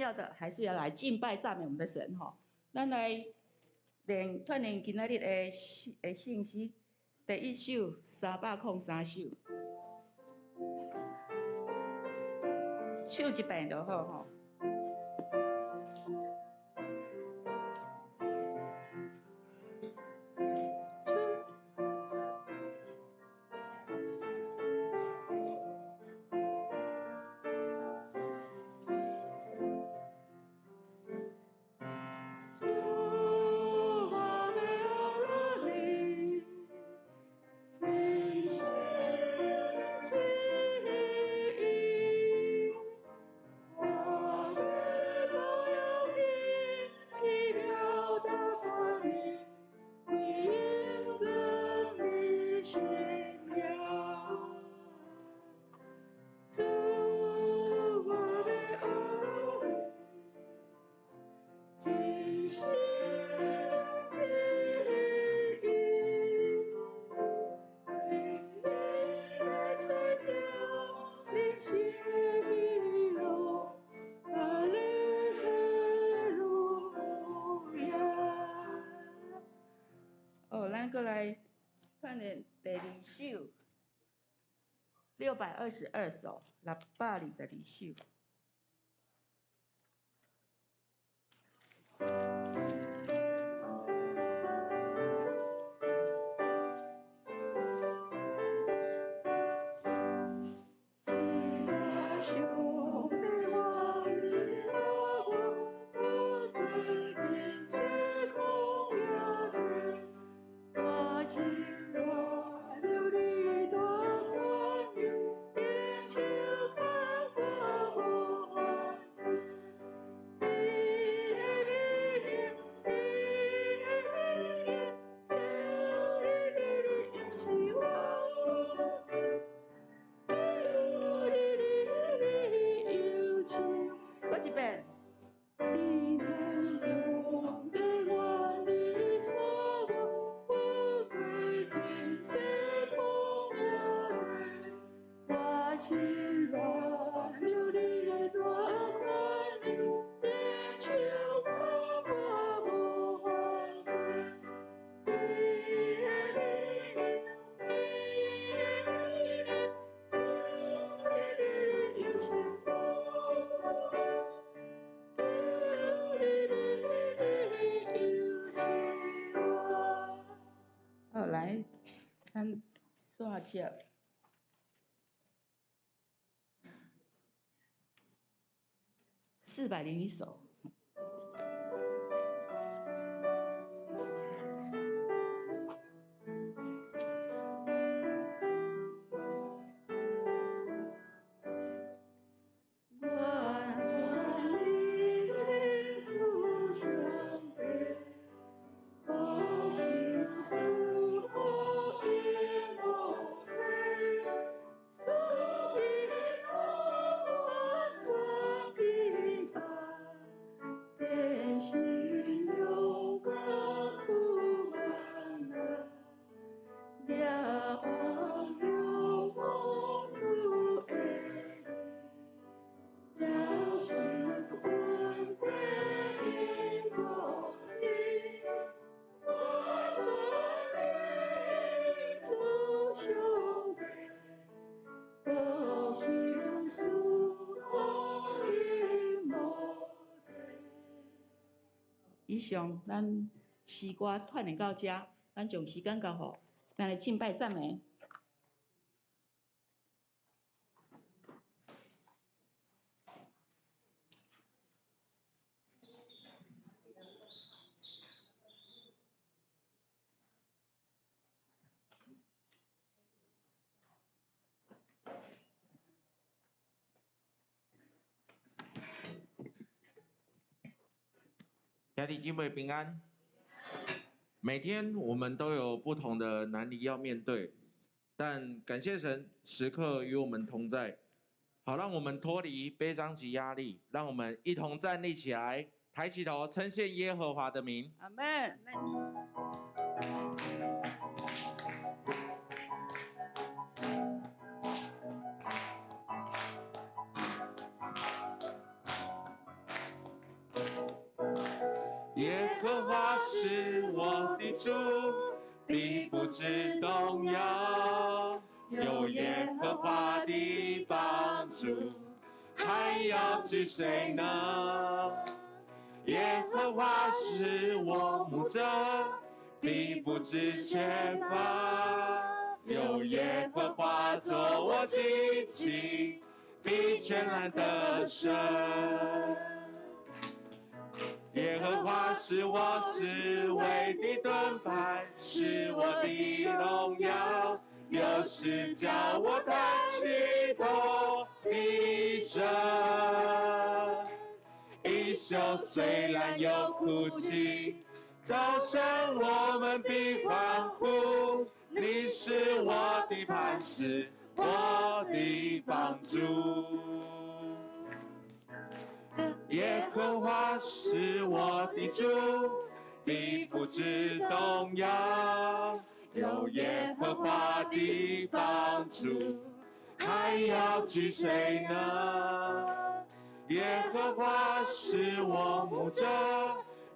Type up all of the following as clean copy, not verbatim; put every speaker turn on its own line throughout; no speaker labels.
要的還是要來敬拜讚美我們的神吼。咱來練鍛鍊今仔日的信息，第一首303首，唱一遍就好吼。哦，咱閣來鍛鍊第二首，622首，622首。好，來，咱煞接401首。以上，咱詩歌鍛鍊到遮，咱將時間交予咱來敬拜讚美。
兄弟姊妹平安。每天我們都有不同的難題要面對，但感謝神時刻與我們同在，好讓我們脫離悲傷及壓力，讓我們一同站立起來，抬起頭，稱謝耶和華的名。
阿們。
耶和華是我的主，必不致動搖。有耶和華的幫助，還要懼誰呢？耶和華是我牧者，必不致缺乏。有耶和華做我極境，必全然得勝。耶和華是我四圍的盾牌，是我的榮耀，又是叫我抬起頭的神。一宿雖然有哭泣，早晨我們必歡呼。你是我的磐石，我的幫助。耶和華是我的主，必不致動搖。有耶和華的幫助，還要懼誰呢？耶和華是我牧者，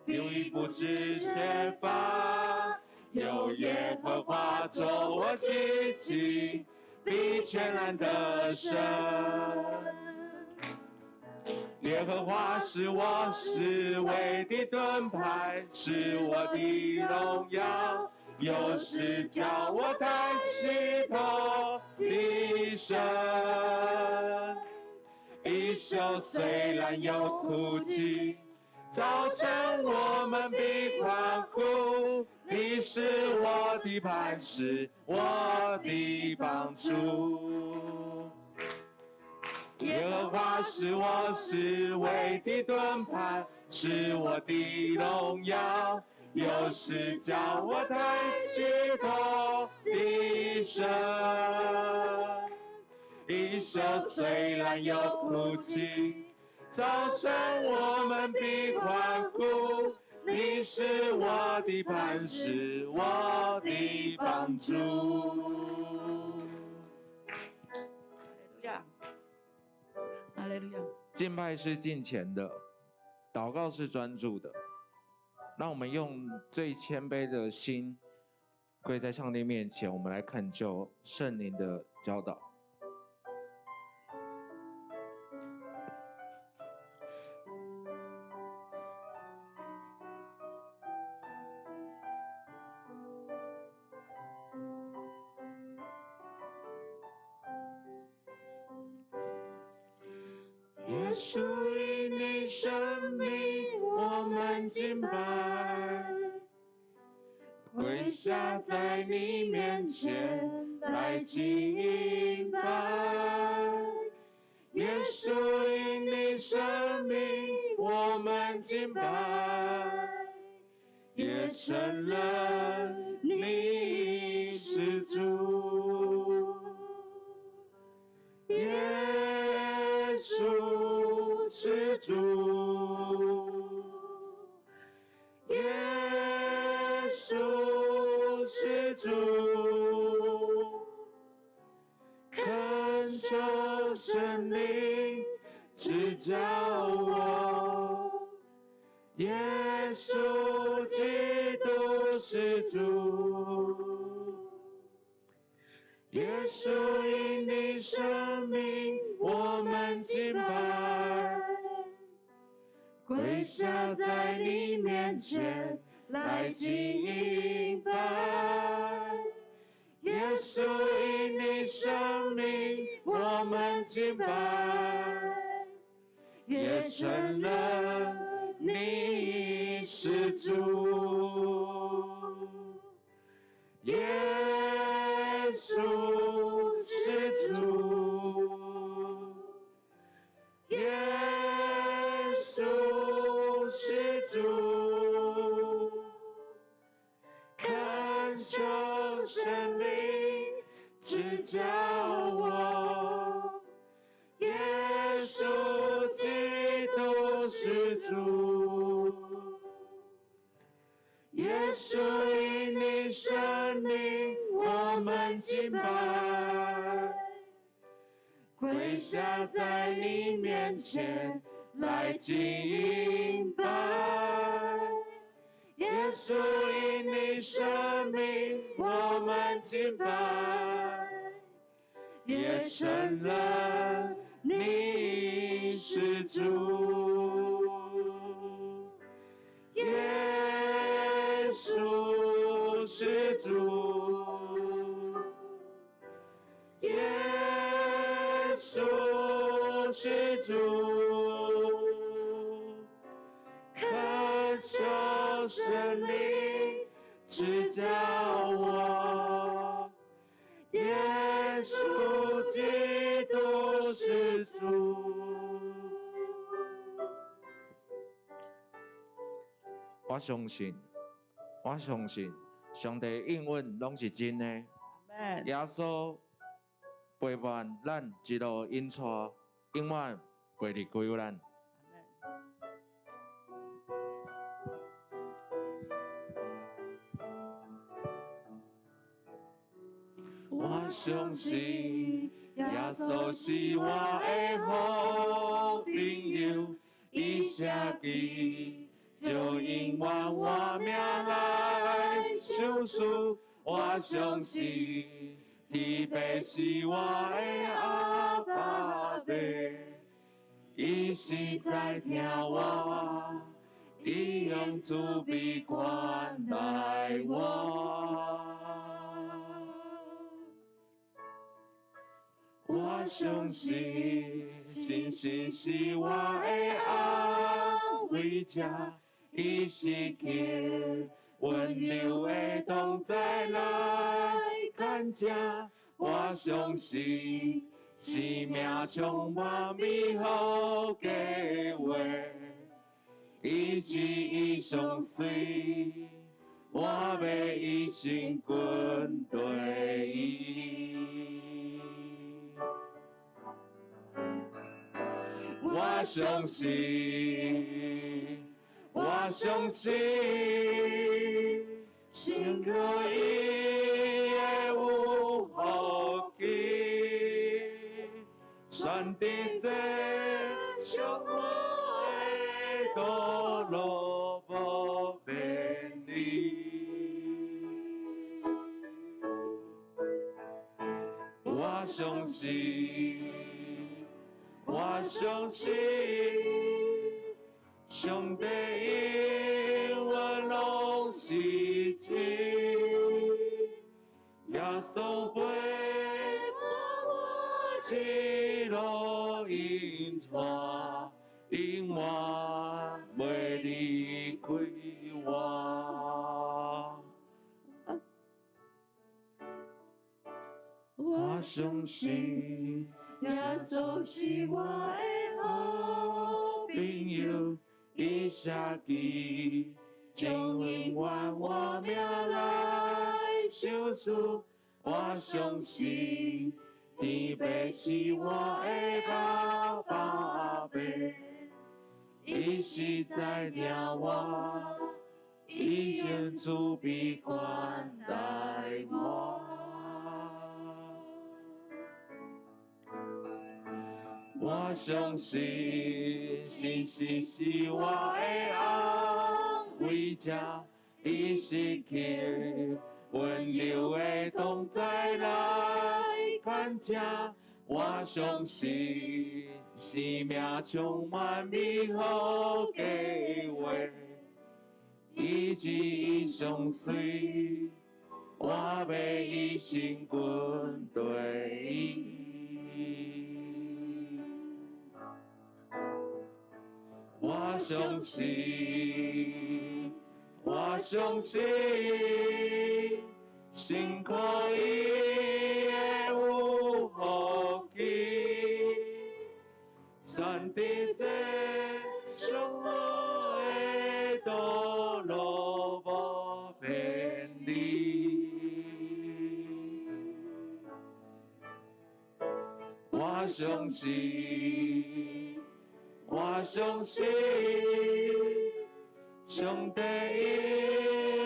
必不致缺乏。有耶和華做我極境，必全然得勝。耶和華是我四圍的盾牌，是我的榮耀，又是叫我抬起頭的神。一宿雖然有哭泣，早晨我們必歡呼。你是我的磐石，我的幫助。耶和華是我四圍的盾牌，是我的榮耀，又是叫我抬起頭的神。一宿雖然有哭泣，早晨我們必歡呼。你是我的磐石，我的幫助。
哈利路亞，
敬拜是敬虔的，禱告是專注的。讓我們用最謙卑的心，跪在上帝面前，我們來懇求聖靈的教導。耶穌因你生命，我們敬拜，跪下在你面前來敬拜。耶穌因你生命，我們敬拜，也承認你是主。耶穌是主，耶穌是主，懇求聖靈指教我，耶穌基督是主。耶穌因你生命，我們敬拜，跪下在你面前來敬拜。耶穌因你生命，我們敬拜，也承認你是主。耶穌是主，耶穌是主，懇求聖靈指教我，耶穌基督是主，耶穌因你生命，我們敬拜，跪下在你面前來敬拜。穌因你生命，我們敬拜，也承認你是主。耶穌是主，耶穌是主，懇求聖靈指教我，耶穌基督是主。我相信，我相信，上帝應允攏是真的。耶穌陪伴咱一路引帶，永遠袂離開咱。我相信耶穌是我的好朋友，伊寫記就永遠換命來相思。我相信天父是我的阿爸父，伊實在疼我，伊用慈悲款待我。我相信，信心是我的安慰者，伊時刻溫柔的同在來牽引。我相信，生命充滿美好計劃，伊旨意相隨，我欲一生跟隨伊。我相信，我相信，信靠伊會有福氣，選佇這上好的道路無偏離。我相信，我相信，上帝永遠攏是真，耶穌陪伴我一路引帶，永遠袂離開我。我相信，
耶穌是我的好
朋友，伊寫記將永遠換命來相思。我相信，天父是我的阿爸父，伊實在疼我，伊用慈悲款待我。我相信，信心是我的安慰者，伊時刻溫柔的同在來牽引。我相信，生命充滿美好計劃，伊旨意相隨，我欲一生跟隨伊。我相信，我相信，信靠伊會有福氣，選佇這上好的道路無偏離。我相信，我相信，上帝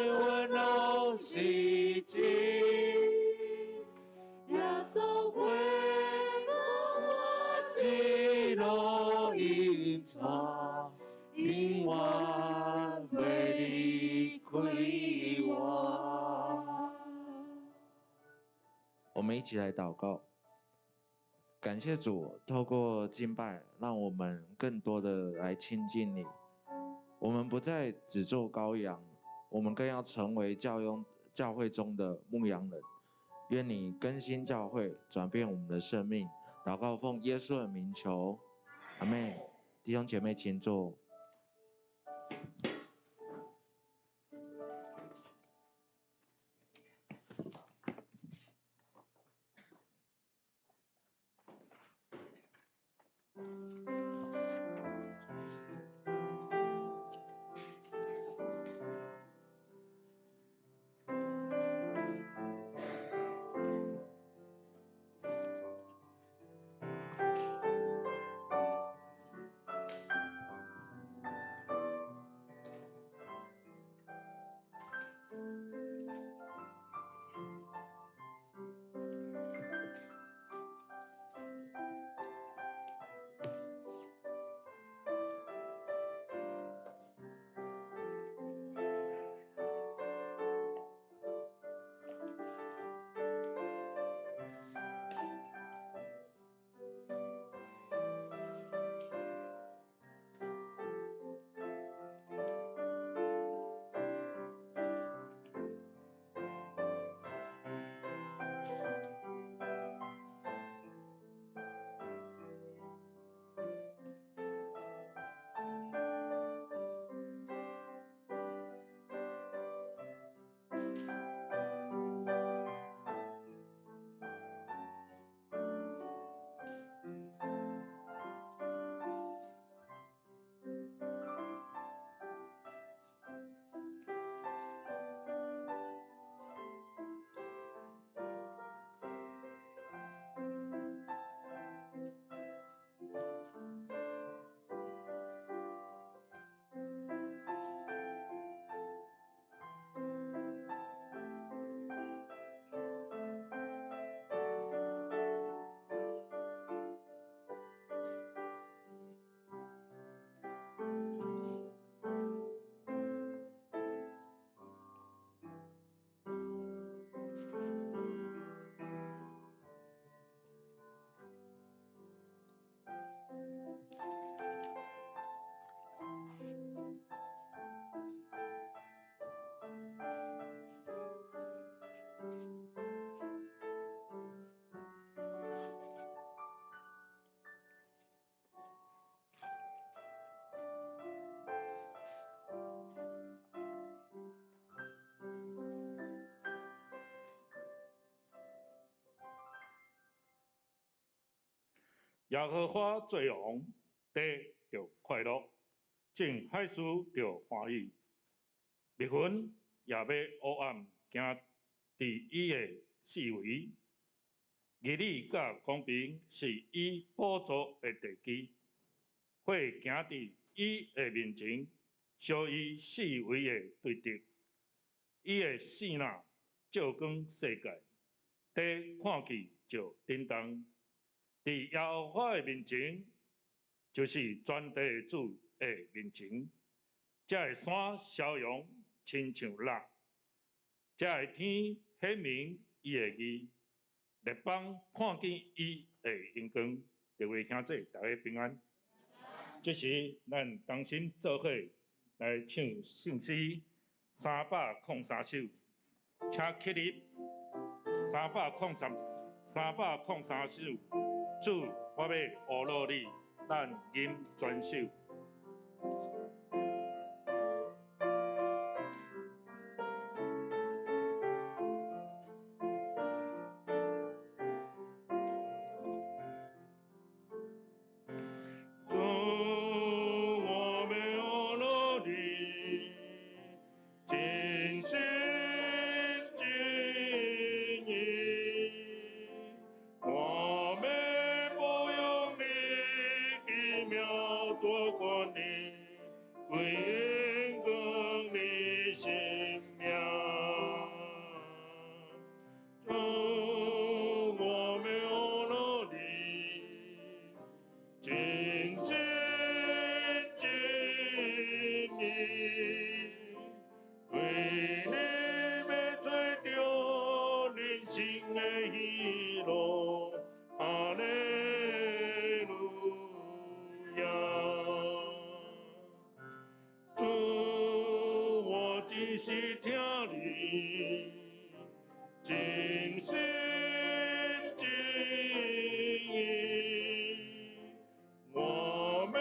永遠攏是真，耶穌陪伴我一路引帶，永遠袂離開們一起來禱告，感謝主，透過敬拜，讓我們更多的來親近你。我們不再只做羔羊，我們更要成為教會中的牧羊人。願你更新教會，轉變我們的生命。禱告奉耶穌的名求，阿們。弟兄姐妹，請坐。
耶和華做王，地就快樂，眾海事就歡喜。密雲也欲烏暗行佇伊的四圍，義理佮公平是伊寶座的地基。火行佇伊的面前，燒伊四圍的對敵。伊的爍爁照光世界，地看去就震動。佇耶和華的面前，就是全地主的面前，這个山消融，親像蠟；這个天顯明伊的義，列邦看見伊的榮光。各位兄弟，大家平安。這時，咱同心做伙來唱聖詩303首，請起立。303首。主，我欲呵咾你，咱吟全首。主，我欲呵咾你，盡心盡意，我欲保佑你，奇妙多實疼你，盡心盡意。我欲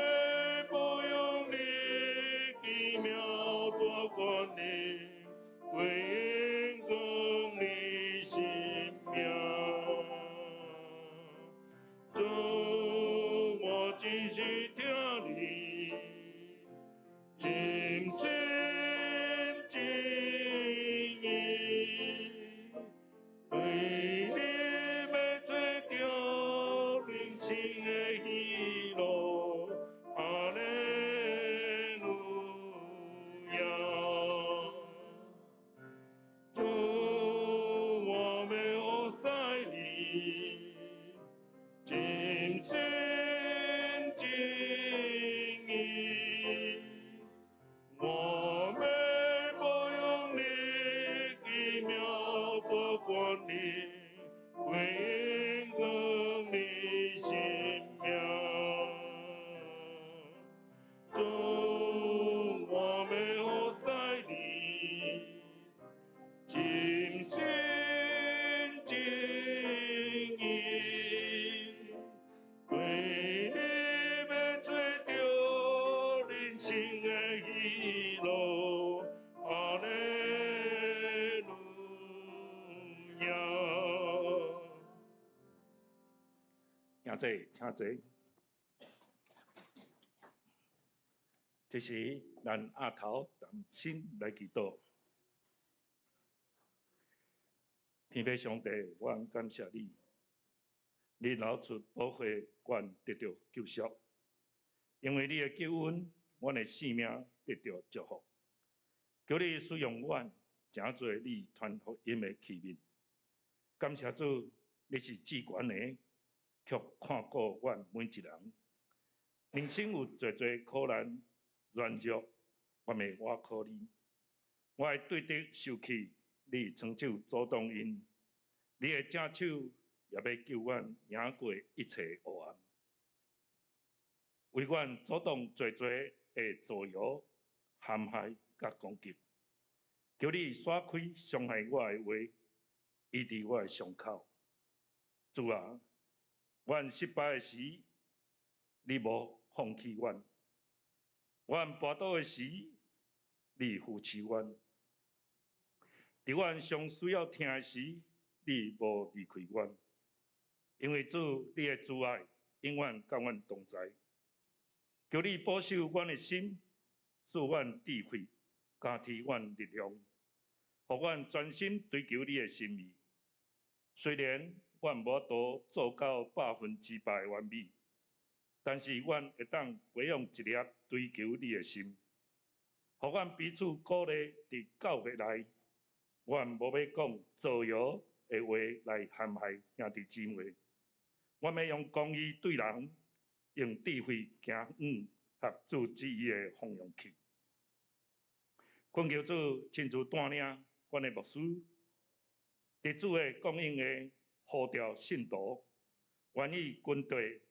保養你奇妙大權能，歸榮光你聖名。主，我真實疼你，盡心盡意，為你欲揣著人生的喜樂，哈利路亞。主，我欲服侍你，盡心盡意。我欲保養你奇妙大權能，歸榮光你聖名。主，我欲服侍你，盡心盡意，為你欲揣著人生的喜樂，哈利路亞。
兄弟，請坐。這時，咱額頭同心來祈禱。天父上帝，阮感謝你，你流出寶血，阮得著救贖。因為你的救恩，阮的性命得著祝福。求你使用阮，成做你傳福音的器皿。感謝主，你是至懸的，卻看顧阮每一人。人生有濟濟苦難、軟弱，我欲倚靠你。我的對敵受氣，你長手阻擋𪜶，你的正手也欲救阮贏過一切黑暗，為阮阻擋濟濟的造謠、陷害佮攻擊。求你徙開傷害我的話，醫治我的傷口。主啊，阮失敗的時，你無放棄阮；阮跋倒的時，你扶持阮。佇阮上需要疼的時，你無離開阮。因為主，你的慈愛永遠佮阮同在。求你保守阮的心，賜阮智慧，加添阮力量，予阮專心追求你的心意。雖然阮無法度做到100%的完美，但是阮會當培養一粒追求你的心，予阮彼此鼓勵佇教會內。阮無欲講造謠的話來陷害兄弟姊妹，阮欲用公義對人，用智慧行遠合主旨意的方向去。懇求主親自帶領阮的牧師，佇主的供應的呼召信徒，願意軍隊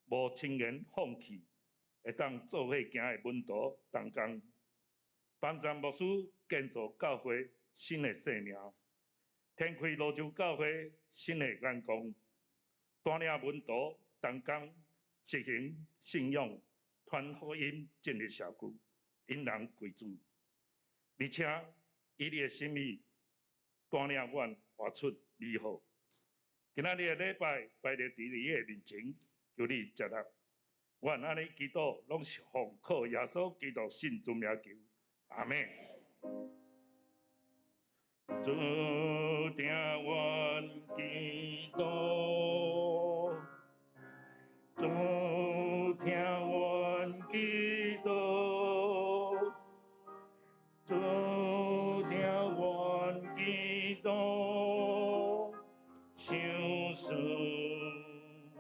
無輕言放棄，會當做伙行的門徒同工，幫助牧師建造教會新的生命，展開蘆洲教會新的眼光，帶領門徒同工實行信仰，傳福音進入社區，引人歸主。而且以你的心意帶領阮活出美好。今仔日的禮拜擺佇你的面前，求你接納。阮按呢祈禱，攏是奉靠耶穌基督聖尊名求，阿們。
主聽阮祈禱，主聽阮祈禱，主聽阮祈禱，賞賜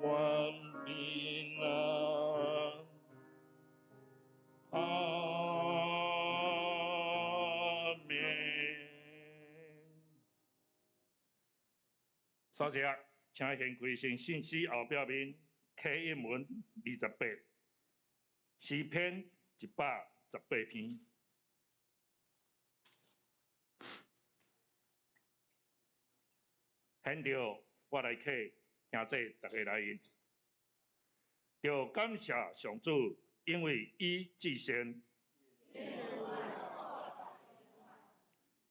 阮平安。阿們。
首先，請掀開聖信息後壁面啟應文28，詩篇118篇。
現著我來客兄弟逐家來應，著感謝上主，因為伊至善。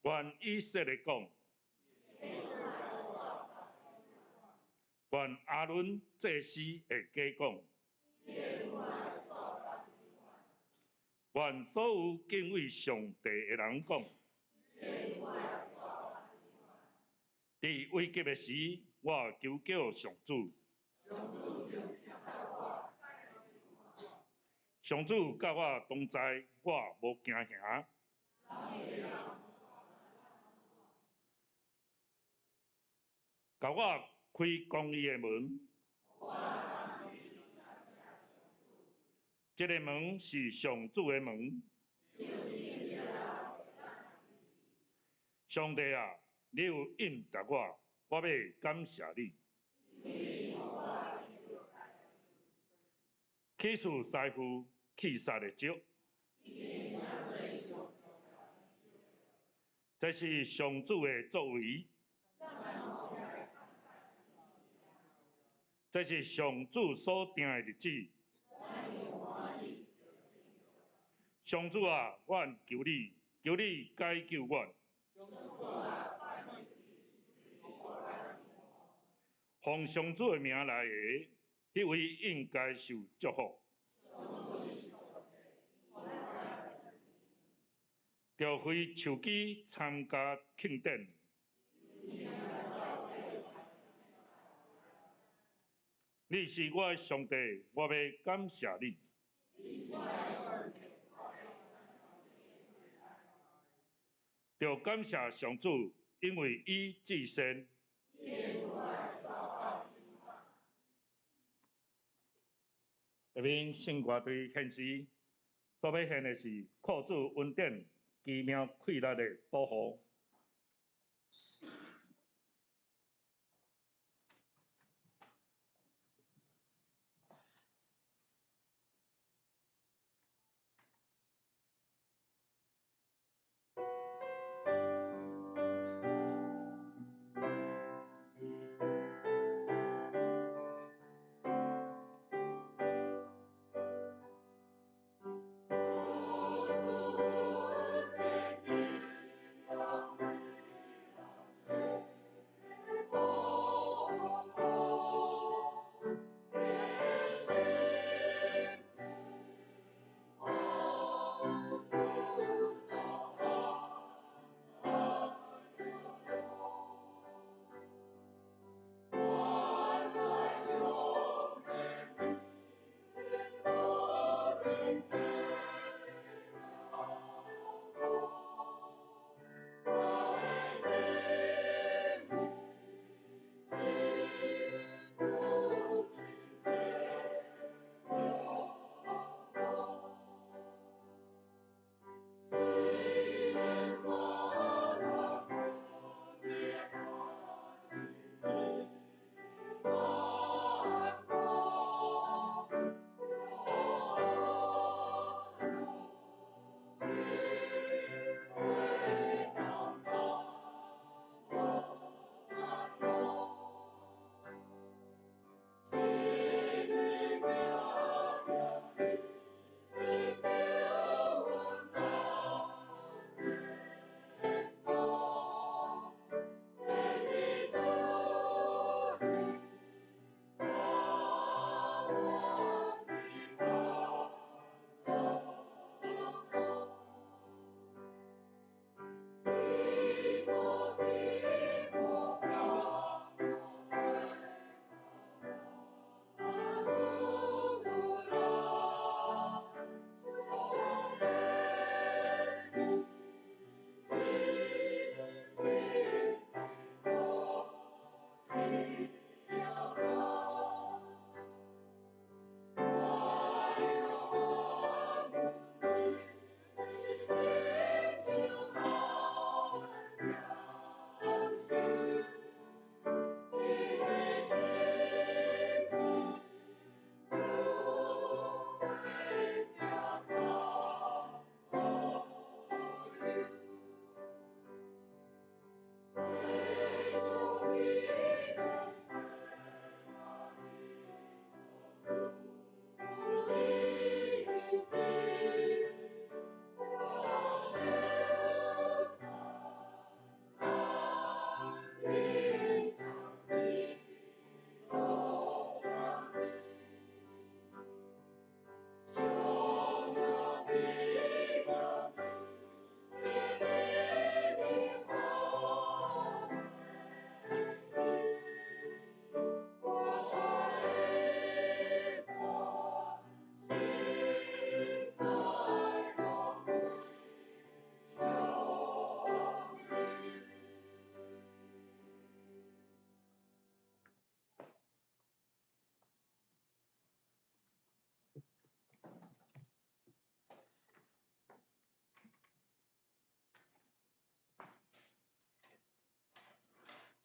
願以色列講，願亞倫祭司的家講，願所有敬畏上帝的人講。佇危急的時，我求叫上主。上主佮我同在，我無驚嚇。共我開公義的門，這个門是上主的門。上帝啊，你有應答我，我欲感謝你。啟示師傅去殺的少，這是上主的作為，這是上主所定的日子。上主啊，阮求你，求你解救阮。奉上主的名來的，彼位應該受祝福。著揮手機參加慶典。你是我的上帝，我欲感謝你。著感謝上主，因為伊至善。下面聖歌隊獻詩，所欲獻的是靠主恩典奇妙氣力的保護。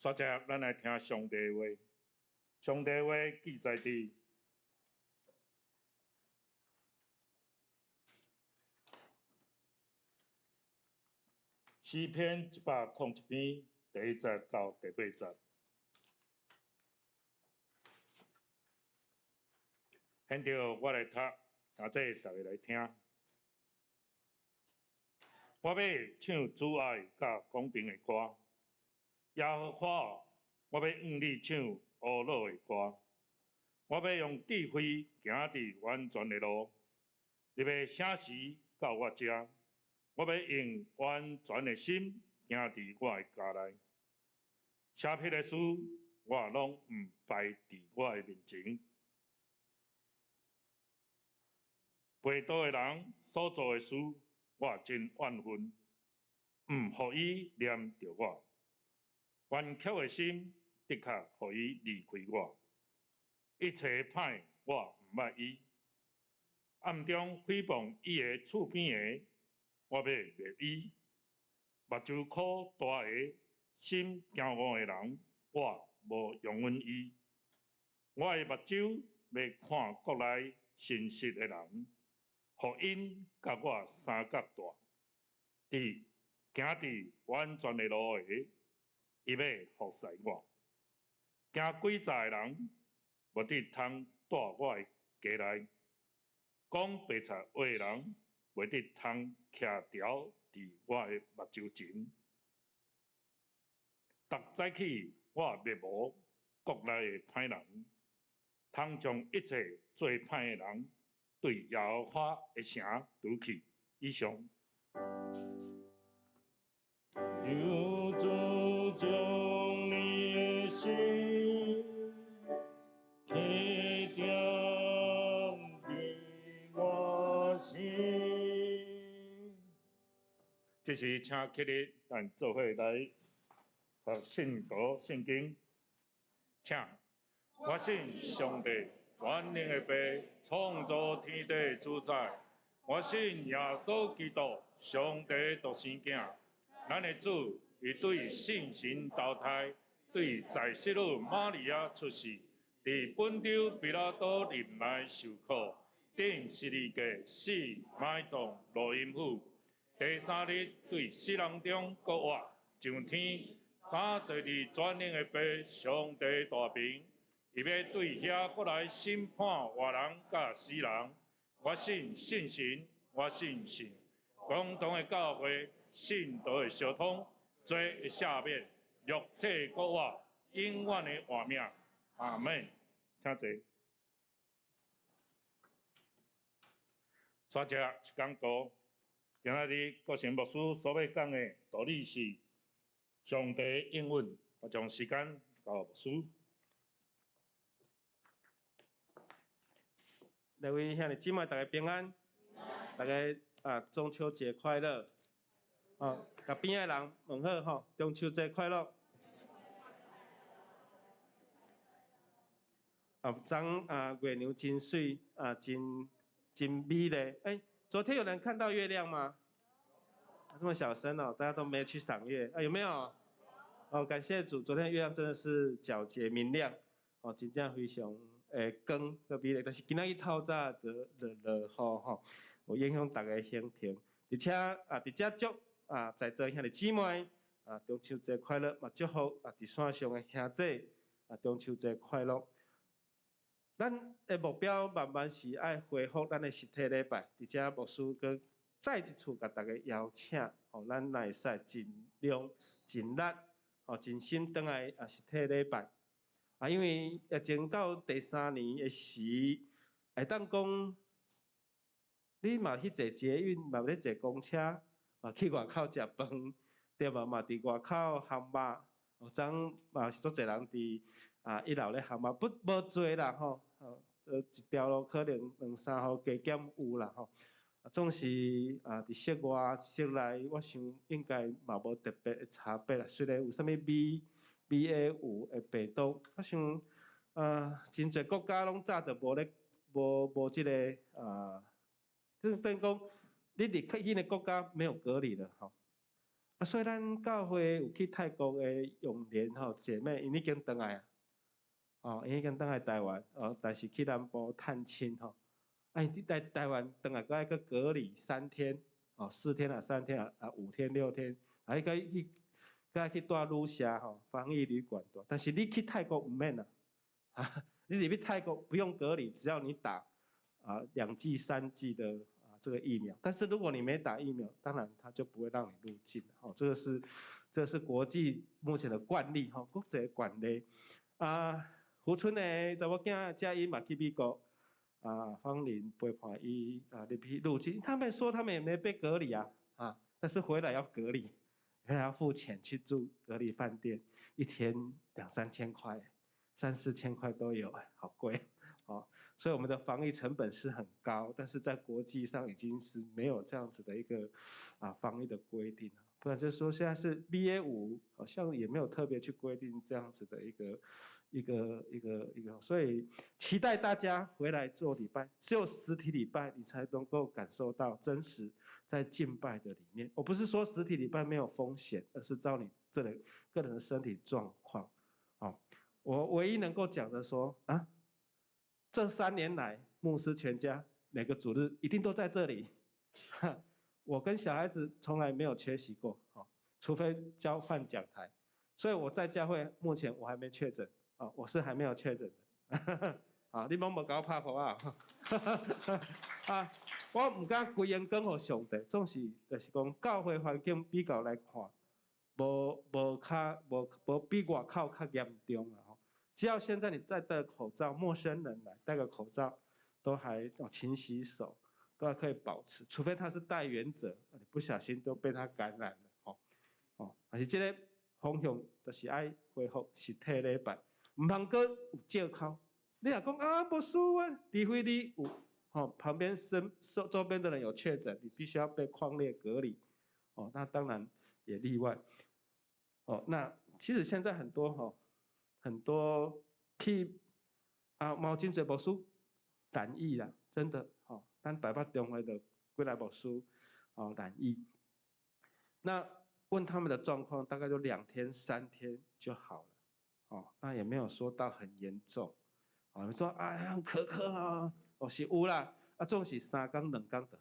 煞者，咱來聽上帝話。上帝話記載佇詩篇101篇第一節到第八節。現在我來讀，兄弟逐家來聽。我欲唱主愛佮公平的歌，耶和華，我欲向你唱烏魯的歌。我欲用智慧行佇完全的路，你欲啥時到我遮？我欲用完全的心行佇我的家內。邪僻的事，我攏毋擺佇我的面前。背道的人所做的事，我真怨恨，毋予伊念著我。冤曲的心，的確予伊離開我。一切歹，我毋捌伊。暗中誹謗伊的厝邊的，我欲滅伊。目睭箍大的，心驕傲的人，我無容忍伊。我的目睭欲看國內誠實的人，予𪜶佮我相佮蹛，佇行佇完全的路的，伊欲服侍我。行詭詐的人，無得通蹛我的家內；講白賊話的人，袂得通徛牢佇我的目睭前。逐早起，我滅無國內的歹人，通將一切做歹的人對耶和華的城除去。以上。求主將你的心天定佇我心。這時請起立，咱做伙來讀信徒聖經。請，我信上帝全能的父，創造天地主宰。我信耶穌基督，上帝獨生囝，咱的主，伊對聖神投胎，對在聖女瑪利亞出世，佇本丟彼拉多任內受苦，釘十字架死埋葬落陰府，第三日對死人中復活，上天，打坐佇全能的父上帝大爿，伊欲對遐閣來審判活人佮死人。我信聖神，我信聖共同的教會，信徒的相通，罪的赦免，肉體復活，永遠的活命。阿門。請坐。煞者是講道，今仔日國成牧師所欲講的道理是上帝應允。我將時間交牧師。
各位兄弟姊妹，大家平安，大家啊中秋節快樂！哦，共邊仔的人問好吼，中秋節快樂！啊，昨啊月娘真媠啊，真真美麗。欸，昨天有人看到月亮嗎？啊，這麼小聲哦，大家都沒去賞月啊？有沒有？哦，感謝主，昨天月亮真的是皎潔明亮，哦，真正非常。會光閣美麗，但是今仔日透早就落落雨吼，有影響大家行程。而且啊，佇遮祝啊在座兄弟姊妹啊中秋節快樂，嘛祝福啊佇線上的兄弟啊中秋節快樂。咱的目標慢慢是愛恢復咱的實體禮拜，佇遮牧師閣再一次共大家邀請，吼，咱若會使盡量盡力，吼，盡心轉來啊實體禮拜。啊，因為疫情到第三年的時，會當講，你嘛去坐捷運，嘛咧坐公車，嘛去外口食飯，對無？嘛佇外口烘肉，有昨嘛是足濟人佇啊一樓咧烘肉，不無濟啦吼，一條路可能兩三戶加減有啦吼。啊，總是啊佇室外、室內，我想應該嘛無特別的差別啦。雖然有啥物 BA.5的病毒，我想啊，真濟國家攏早就無咧，無無這个啊，就是等於講，你入去彼个國家沒有隔離了吼。啊，所以咱教會有去泰國的永蓮吼姐妹，𪜶已經轉來啊，哦，𪜶已經轉來台灣，哦，但是去南部探親吼，啊，𪜶佇台灣轉來閣愛閣隔離3天，哦，4天啊，3天啊，啊，5天6天，啊，閣去閣愛去蹛旅社吼，防疫旅館蹛。但是你去泰國毋免啊，啊，你入去泰國不用隔離，只要你打啊2劑3劑的這個疫苗，但是如果你沒打疫苗，當然他就不會讓你入境。哦，這個是國際目前的慣例，哈，國際慣例。啊，胡春的查某囝佳音嘛去美國，啊，芳玲陪伴伊啊入去入境。他們說他們也沒被隔離啊，啊，但是回來要隔離，回來要付錢去住隔離飯店，一天兩三千塊，三四千塊都有，好貴。哦，所以我們的防疫成本是很高，但是在國際上已經是沒有這樣子的一個啊防疫的規定了。不然就是說現在是 BA.5，好像也沒有特別去規定這樣子的一個，所以期待大家回來做禮拜，只有實體禮拜你才能夠感受到真實在敬拜的裡面。我不是說實體禮拜沒有風險，而是照你這裡個人的身體狀況。哦，我唯一能夠講的說啊，這3年來，牧師全家每個主日一定都在這裡。我跟小孩子從來沒有缺席過，除非交換講台。所以我在教會目前我還沒確診，啊，我是還沒有確診的。啊，你攏無共我拍噗啊？啊，我毋敢規榮光予上帝，總是就是講教會環境比較來看，無無較無無比外口較嚴重啊。只要現在你再戴口罩，陌生人來戴個口罩，都還要勤洗手，都還可以保持。除非他是帶原者，你不小心都被他感染了，吼哦。但是這個方向就是愛恢復實體禮拜，毋通閣有借口。你若講啊，牧師啊，除非你有吼旁邊身周邊的人有確診，你必須要被匡列隔離，哦，那當然也例外。哦，那其實現在很多吼。很多去啊，嘛有真濟牧師染疫啦，真的吼，咱台北中會的幾个牧師哦染疫。那問他們的狀況，大概就2天3天就好了，哦，那也沒有說到很嚴重，哦，你說哎呀咳咳啊，哦是有啦，啊總是3工2工就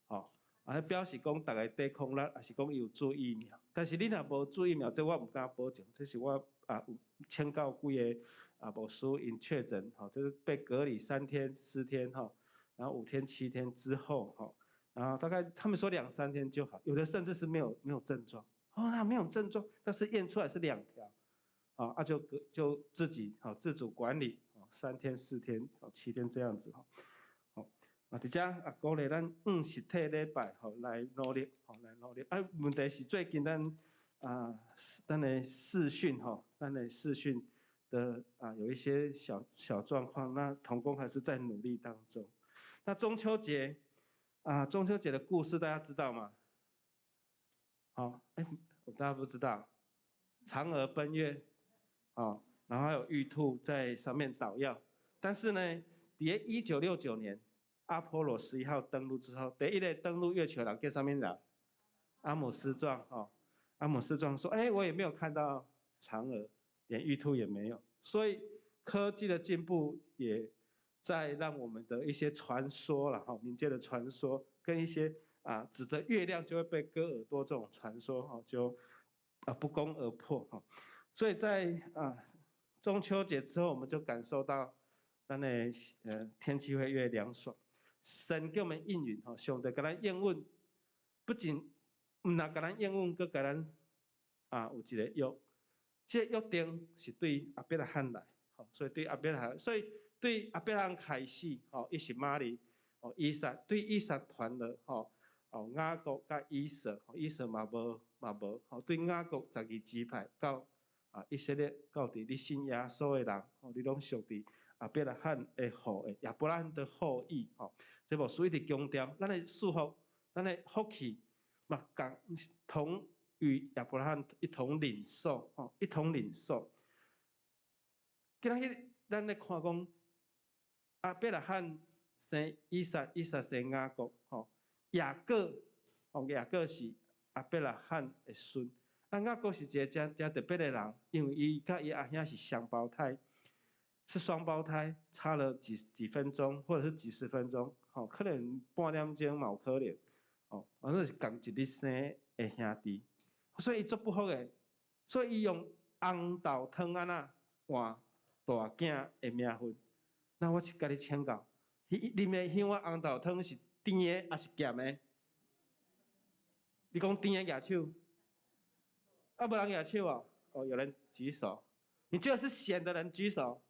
好，哦，啊表示講逐家抵抗力，抑是講伊有注疫苗，但是你若無注疫苗，這我毋敢保證，這是我啊有請教幾个啊牧師𪜶確診，吼，就是被隔離3天4天吼，然後5天7天之後，吼，然後大概他們說兩三天就好，有的甚至是沒有症狀，哦，那沒有症狀，但是驗出來是2條，啊就隔就自己好自主管理，哦，3天4天，哦7天這樣子，吼，好，啊，佇遮啊鼓勵咱按實體禮拜，吼來努力，吼來努力，啊問題是最近咱啊，咱的視訊吼，咱的視訊的啊有一些小小狀況，那同工還是在努力當中。那中秋節啊，中秋節的故事大家知道嗎？好，哎，大家不知道，嫦娥奔月，哦，然後還有玉兔在上面搗藥。但是呢，佇1969年，阿波羅11號登陸之後，第一個登陸月球人叫啥物人？阿姆斯壯，哦。阿姆斯壯說：“哎，我也沒有看到嫦娥，連玉兔也沒有。所以科技的進步也在讓我們的一些傳說了哈，民間的傳說跟一些啊指着月亮就會被割耳朵這種傳說哈，就啊不攻而破哈。所以在啊中秋節之後，我們就感受到咱的天氣會越涼爽。神給我們應允哈，上帝共咱應允，不僅毋但共咱應允，閣共咱啊有一個約，這個約定是對亞伯拉罕來，吼，所以對亞伯拉罕，所以對亞伯拉罕開始，吼，伊是瑪利，哦，以撒對以撒傳了，吼，哦，雅各佮以掃，以掃嘛無嘛無，吼，對雅各12支派到啊以色列到佇你信耶穌的人，吼，你攏屬佇亞伯拉罕的後裔，亞伯拉罕的後裔，吼，這牧師一直強調，咱的祝福，咱的福氣，嘛共同與亞伯拉罕一同領受，吼，一同領受。今仔日咱咧看講，亞伯拉罕生以撒，以撒生雅各，吼，雅各，吼，雅各是亞亞伯拉罕的孫。啊，雅各是一个誠誠特別的人，因為伊佮伊阿兄是雙胞胎，是雙胞胎，差了幾幾分鐘或者是幾十分鐘，吼，可能半點鐘嘛有可能，哦，反正是仝一日生的兄弟，所以伊足不服的，所以伊用紅豆湯按怎換大囝的名分。那我共你請教，啉的彼碗紅豆湯是甜的抑是鹹的？你講甜的舉手，啊，無人舉手哦。哦，有人舉手。你覺得是鹹的人舉手，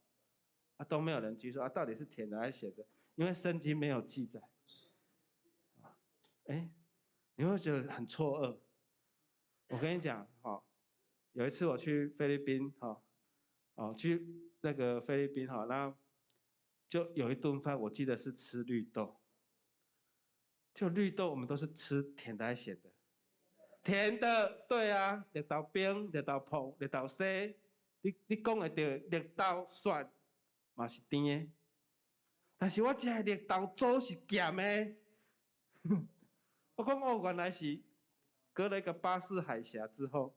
啊，都沒有人舉手啊，到底是甜的還是鹹的？因為聖經沒有記載。欸，你會覺得很錯愕。我跟你講，哈，有一次我去菲律賓，哈，哦，去那個菲律賓，哈，那就有一頓飯，我記得是吃綠豆。就綠豆，我們都是吃甜的還是鹹的？甜的，對啊，綠豆冰、綠豆椪、綠豆沙，你講會著綠豆蒜嘛是甜的，但是我食的綠豆粥是鹹的。我講哦，原來是隔了一個巴士海峽之後，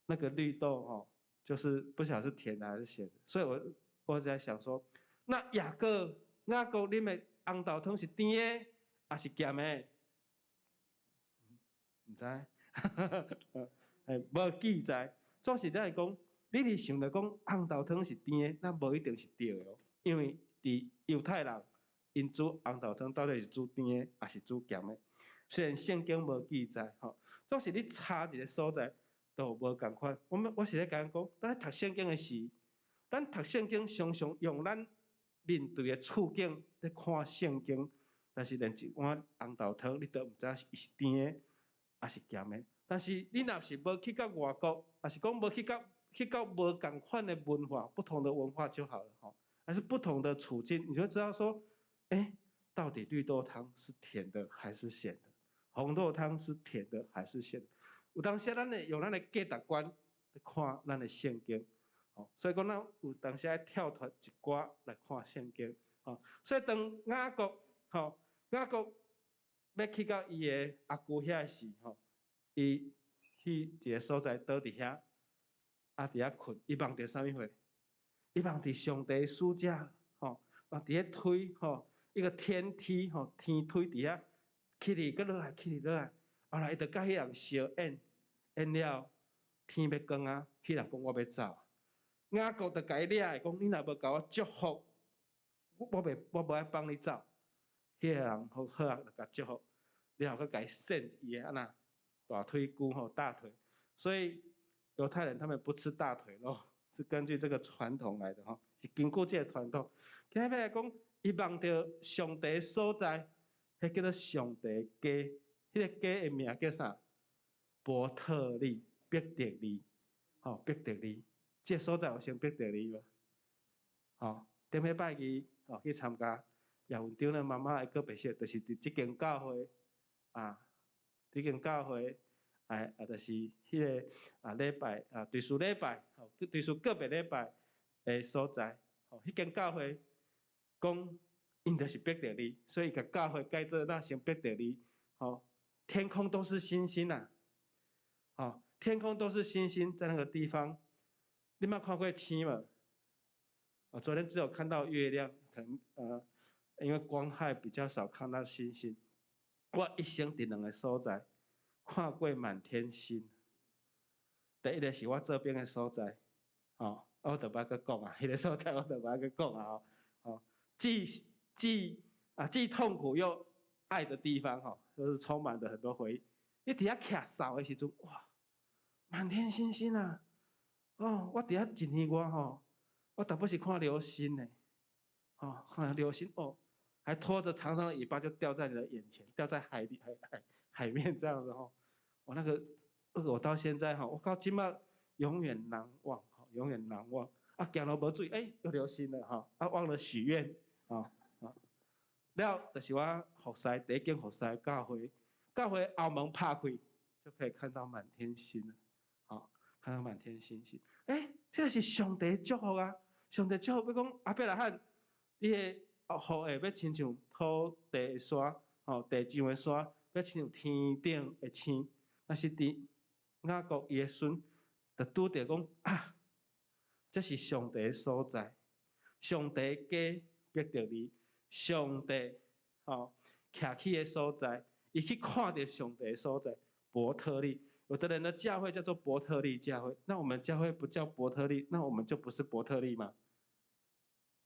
那個綠豆吼，就是不曉得是甜的還是鹹的，所以我在想說，那雅各啉的紅豆湯是甜的抑是鹹的？毋知，欸，無記載。總是咱會講，你佇想著講紅豆湯是甜的，那無一定是對的哦。因為佇猶太人，𪜶煮紅豆湯到底是煮甜的，抑是煮鹹的？雖然聖經無記載，吼，總是你差一個所在都無仝款。我是咧共咱講，咱咧讀聖經的時，咱讀聖經常常用咱面對的處境咧看聖經，但是連一碗紅豆湯，你都毋知伊是甜的，抑是鹹的。但是你若是無去到外國，抑是講無去到無仝款的文化，不同的文化就好了，吼，還是不同的處境，你就知道說，欸，到底綠豆湯是甜的還是鹹的？紅豆湯是甜的還是鹹的？有當時咱會用咱的價值觀來看咱的聖經，吼，所以講咱有當時愛跳脫一寡來看聖經，吼，所以當雅各，吼，雅各欲去到伊的阿舅遐時，吼，伊去一个所在倒佇遐，啊，佇遐睏，伊夢著啥物貨？伊夢著上帝使者，吼，夢佇咧推，吼，一個天梯，吼，天梯佇遐起去，閣落來，起去落來，後來伊就佮彼人相應，應了天欲光啊，彼人講我欲走，雅各就共伊掠，講你若無共我祝福，我無愛放你走。彼个人好好啊，就共祝福，了後閣共伊扇伊的按怎大腿骨吼，大腿。所以猶太人他們不吃大腿肉，是根據這個傳統來的吼，是根據這個傳統。今日來講，伊夢著上帝所在，彼叫做上帝家，彼個家的名叫啥？伯特利，伯特利，吼，伯特利，這個所在有稱伯特利無？吼，頂禮拜二吼去參加葉文長的媽媽的告別式，就是佇這間教會啊，這間教會，哎啊，就是彼个啊禮拜啊，追思禮拜，吼，追思告別禮拜的所在，吼，彼間教會講𪜶就是伯特利，所以共教會改做那成伯特利，吼，天空都是星星啊，吼，天空都是星星，在那個地方，你捌看過星無？我昨天只有看到月亮，可能因為光害比較少看到星星。我一生佇兩個所在看過滿天星。第一個是我做兵的所在，吼，我就無愛閣講啊，彼個所在我就無愛閣講啊，吼，既痛苦又愛的地方，吼，就是充滿了很多回憶。你佇遐徛哨的時陣，哇，滿天星星啊！哦，我佇遐一年外吼，我逐擺是看流星呢，哦，看流星哦，還拖着長長的尾巴就掉在你的眼前，掉在海裡海面這樣子吼。我那個，我到現在吼，我到這擺永遠難忘，吼，永遠難忘。啊，行路無注意，欸，又流星了吼，啊，忘了許願，啊啊。了，就是我服侍第一間服侍教會，教會後門拍開，就可以看到滿天星了，好，看到滿天星星。欸，這個是上帝祝福啊！上帝祝福，欲講亞伯拉罕，你的後裔欲親像土地的沙，吼，地上的沙，欲親像天頂的星。但是佇雅各伊的孫就拄著講啊，這是上帝的所在，上帝家伯特利，上帝吼徛起的所在，伊去看著上帝的所在，伯特利。有的人的教會叫做伯特利教會，那我們教會不叫伯特利，那我們就不是伯特利嗎？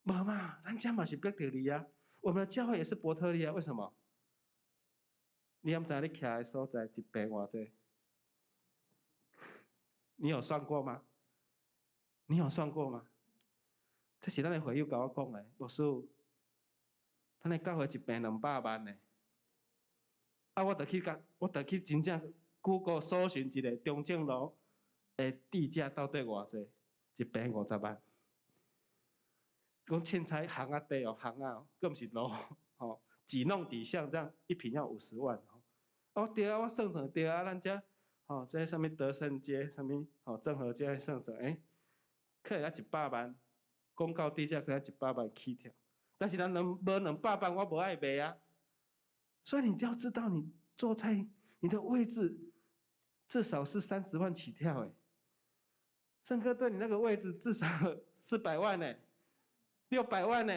無嘛，咱遮嘛是伯特利啊，我們的教會也是伯特利啊，為什麼？你敢知你徛的所在一坪偌濟？你有算過嗎？你有算過嗎？這是咱的會友共我講的，牧師，咱的教會一坪200萬呢。啊，我就去共，我就去真正 Google 搜尋一下中正路的地價到底偌濟，一坪50萬。講凊彩巷仔地哦，巷仔哦，閣毋是路，吼，幾弄幾巷這樣，一坪要50萬。哦，對啊，我算算對啊，咱遮，吼，這啥物德勝街，啥物吼政和街算算，欸，可能才100萬，公告地價可能100萬起跳，但是咱無200萬，我無愛賣啊。所以你就要知道，你坐在你的位置至少是30萬起跳，欸，聖歌隊你那個位置至少400萬呢，600萬呢，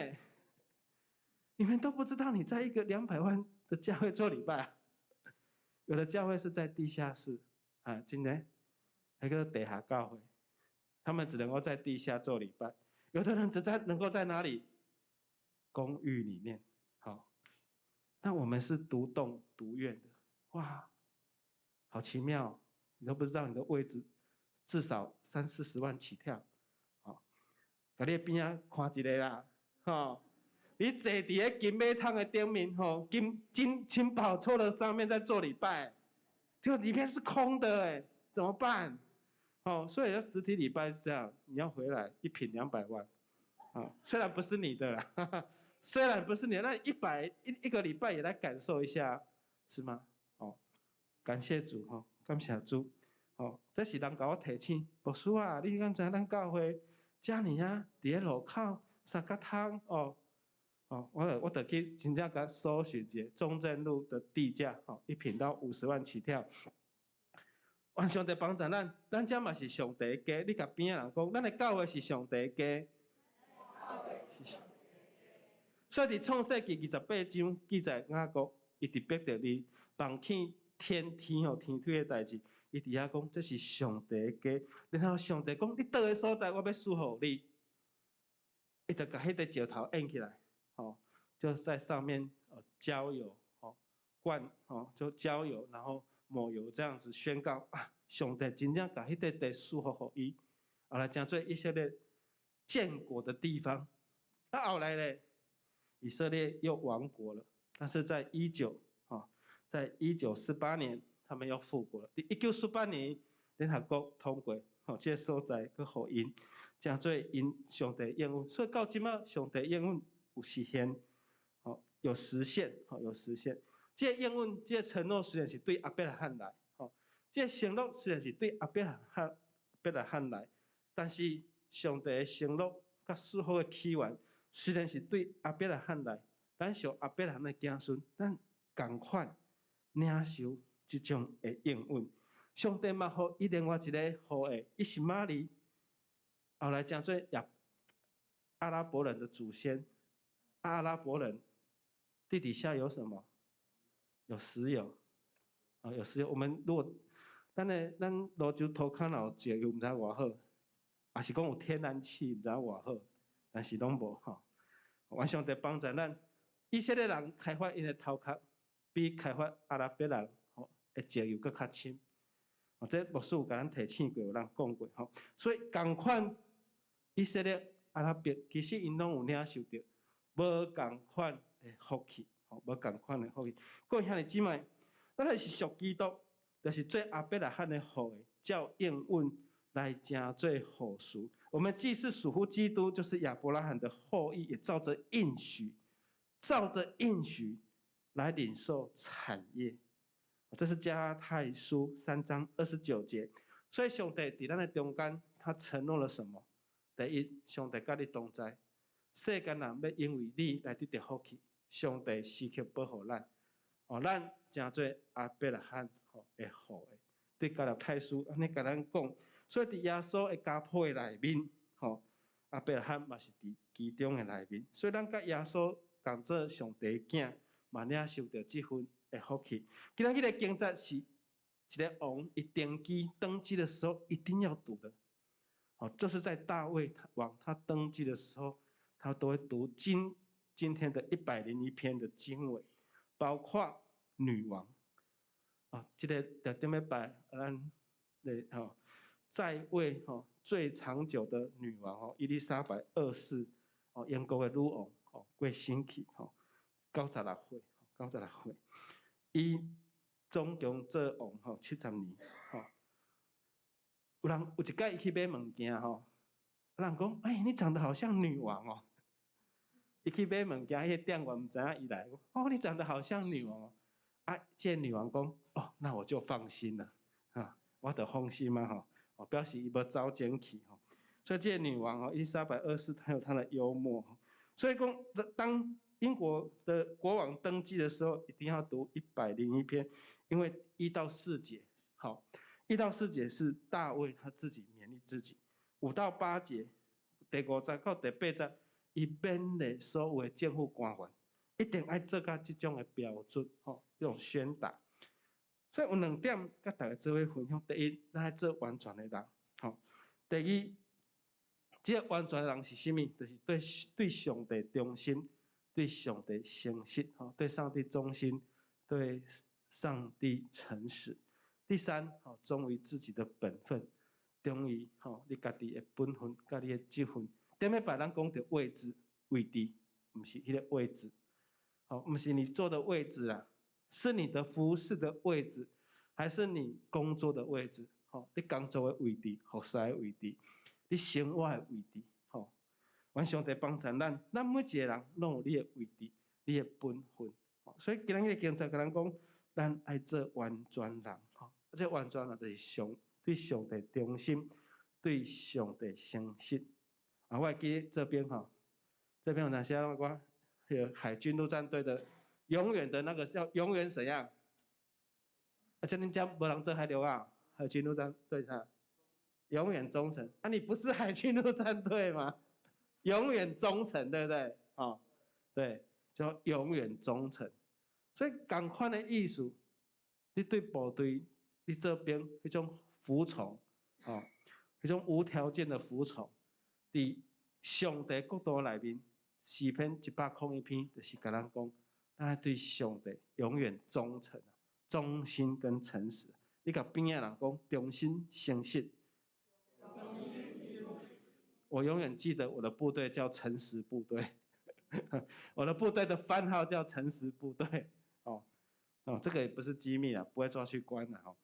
你們都不知道你在一個200萬的教會做禮拜啊。有的教會是在地下室啊，真的，那個地下教會，他們只能夠在地下做禮拜。有的人只在能夠在哪裡？公寓裡面。好，那我們是獨棟獨院的，哇，好奇妙，你都不知道你的位置至少三四十萬起跳。好，共你邊仔看一下啦，吼，你坐佇个金馬桶的頂面，吼，金金金寶座的上面在做禮拜，就裡面是空的，欸，怎麼辦？哦，所以要實體禮拜是這樣，你要回來一坪200萬，啊，雖然不是你的啦，雖然不是你的，那一百一一個禮拜也來感受一下，是嗎？哦，感謝主，吼，感謝主，哦，這是人共我提醒，牧師啊，你敢知咱教會遮爾啊，佇咧路口三角窗，哦，哦，我就去真正共搜尋一下中正路的地價，哦，一坪到50萬起跳。願上帝幫助咱，咱遮嘛是上帝的家。你共邊仔人講，咱的教會是上帝的家。所以佇創世記28章記載雅各，伊佇伯特利望見天天吼天梯的代誌，伊佇遐講這是上帝的家。然後上帝講，你佗个所在，我欲賜予你。伊就共彼個石頭按起來，吼，就在上面澆油，吼，灌，吼，就澆油，然後抹油這樣子宣告啊，上帝真正共彼個地賜福予伊，後來成做以色列建國的地方。啊，後來咧，以色列又亡國了。但是在一九啊，在1948年，他們又復國了。1948年，聯合國通過，吼，這個所在閣予𪜶，成做𪜶上帝應允。所以到這馬，上帝應允有實現，吼，有實現，吼，有實現。這個應允，這個承諾雖然是對亞伯拉罕來，吼，這個承諾雖然是對亞伯拉罕來，但是上帝的承諾佮賜福的起源，雖然是對亞伯拉罕來，咱屬亞伯拉罕的子孫，咱仝款領受這種的應允。上帝嘛，予伊另外一个後裔以實瑪利，後來成做亞阿拉伯人的祖先。阿拉伯人地底下有什麼？有石油，啊，有石油。我們如果咱的咱蘆洲塗跤若有石油，毋知偌好，抑是講有天然氣，毋知偌好，但是攏無吼。願上帝幫助咱，以色列人開發𪜶的頭殼，比開發阿拉伯人吼的石油閣較深。哦，這牧師有共咱提醒過，有人講過吼。所以仝款以色列、阿拉伯，其實𪜶攏有領受著無仝款的福氣，吼，無仝款的福氣。各位兄弟姊妹，咱若是屬基督，就是做亞伯拉罕的後裔，照應允來成做後嗣。我們既是屬乎基督，就是亞伯拉罕的後裔，也照着應許，照着應許來領受產業。這是加拉太書3章29節。所以上帝佇咱的中間，他承諾了什麼？第一，上帝佮你同在，世間人欲因為你來得著福氣，上帝時刻保護咱，哦，咱成做亞伯拉罕的後裔。對加勒泰書按呢共咱講，所以佇耶穌的家譜的內面，吼，亞伯拉罕嘛是佇其中的內面，所以咱佮耶穌仝做上帝的囝，嘛領受著這份的福氣。今仔日的經節是一个王伊登基登基的時候一定要讀的，好，就是在大衛王他登基的時候，他都會讀今天的101篇的經文，包括女王，啊，這个頂禮拜咱的吼在位吼最長久的女王吼伊麗莎白二世，哦，英國的女王吼過身去吼96歲，96歲，伊總共做王吼70年吼。有人有一擺伊去買物件吼，人講，哎，你長得好像女王哦。伊去買物件，彼个店員毋知影伊來，哦，你長得好像女王哦。啊，這个女王講，哦，那我就放心了，啊，我就放心嘛吼，哦，表示伊無走精去吼。所以這个女王哦，伊麗莎白二世，她有她的幽默。所以講，當英國的國王登基的時候，一定要讀101篇，因為1到4節，好，一到四節是大衛他自己勉勵自己，5到8節，第五節到第八節，伊勉勵所有的政府官員，一定愛做到這種的標準，吼，這種宣達。所以有兩點佮大家做伙分享：第一，咱愛做完全的人，吼；第二，這个完全的人是啥物？就是對上帝忠心，對上帝誠實，吼，對上帝忠心，對上帝誠實。第三，吼，忠於自己的本分，忠於吼你家己的本分，佮你的職分。頂禮拜咱講著位置，位置，毋是彼个位置，吼，毋是你坐的位置啊，是你的服侍的位置，還是你工作的位置？吼，你工作的位置，服侍的位置，你生活的位置，吼，願上帝幫助咱，咱每一个人攏有你的位置，你的本分。所以今日的經節共咱講，咱愛做完全人，吼，這完全人就是上對上帝忠心，對上帝誠實。啊，我會記得這邊吼，這邊有哪些我有海軍陸戰隊的，永遠的那個叫永遠怎樣？啊，這恁遮無人做海陸啊？海軍陸戰隊啥？永遠忠誠。啊，你不是海軍陸戰隊嗎？永遠忠誠，對不對？哦，對，叫永遠忠誠。所以仝款的意思，你對部隊，你做兵彼種服從，哦，彼種無條件的服從，佇上帝國度內面，詩篇101篇就是共咱講，咱愛對上帝永遠忠誠、忠心跟誠實。你共邊仔人講忠心誠實。我永遠記得我的部隊叫誠實部隊，我的部隊的番號叫誠實部隊。哦，哦，這個也不是機密啊，不會抓去關的哈。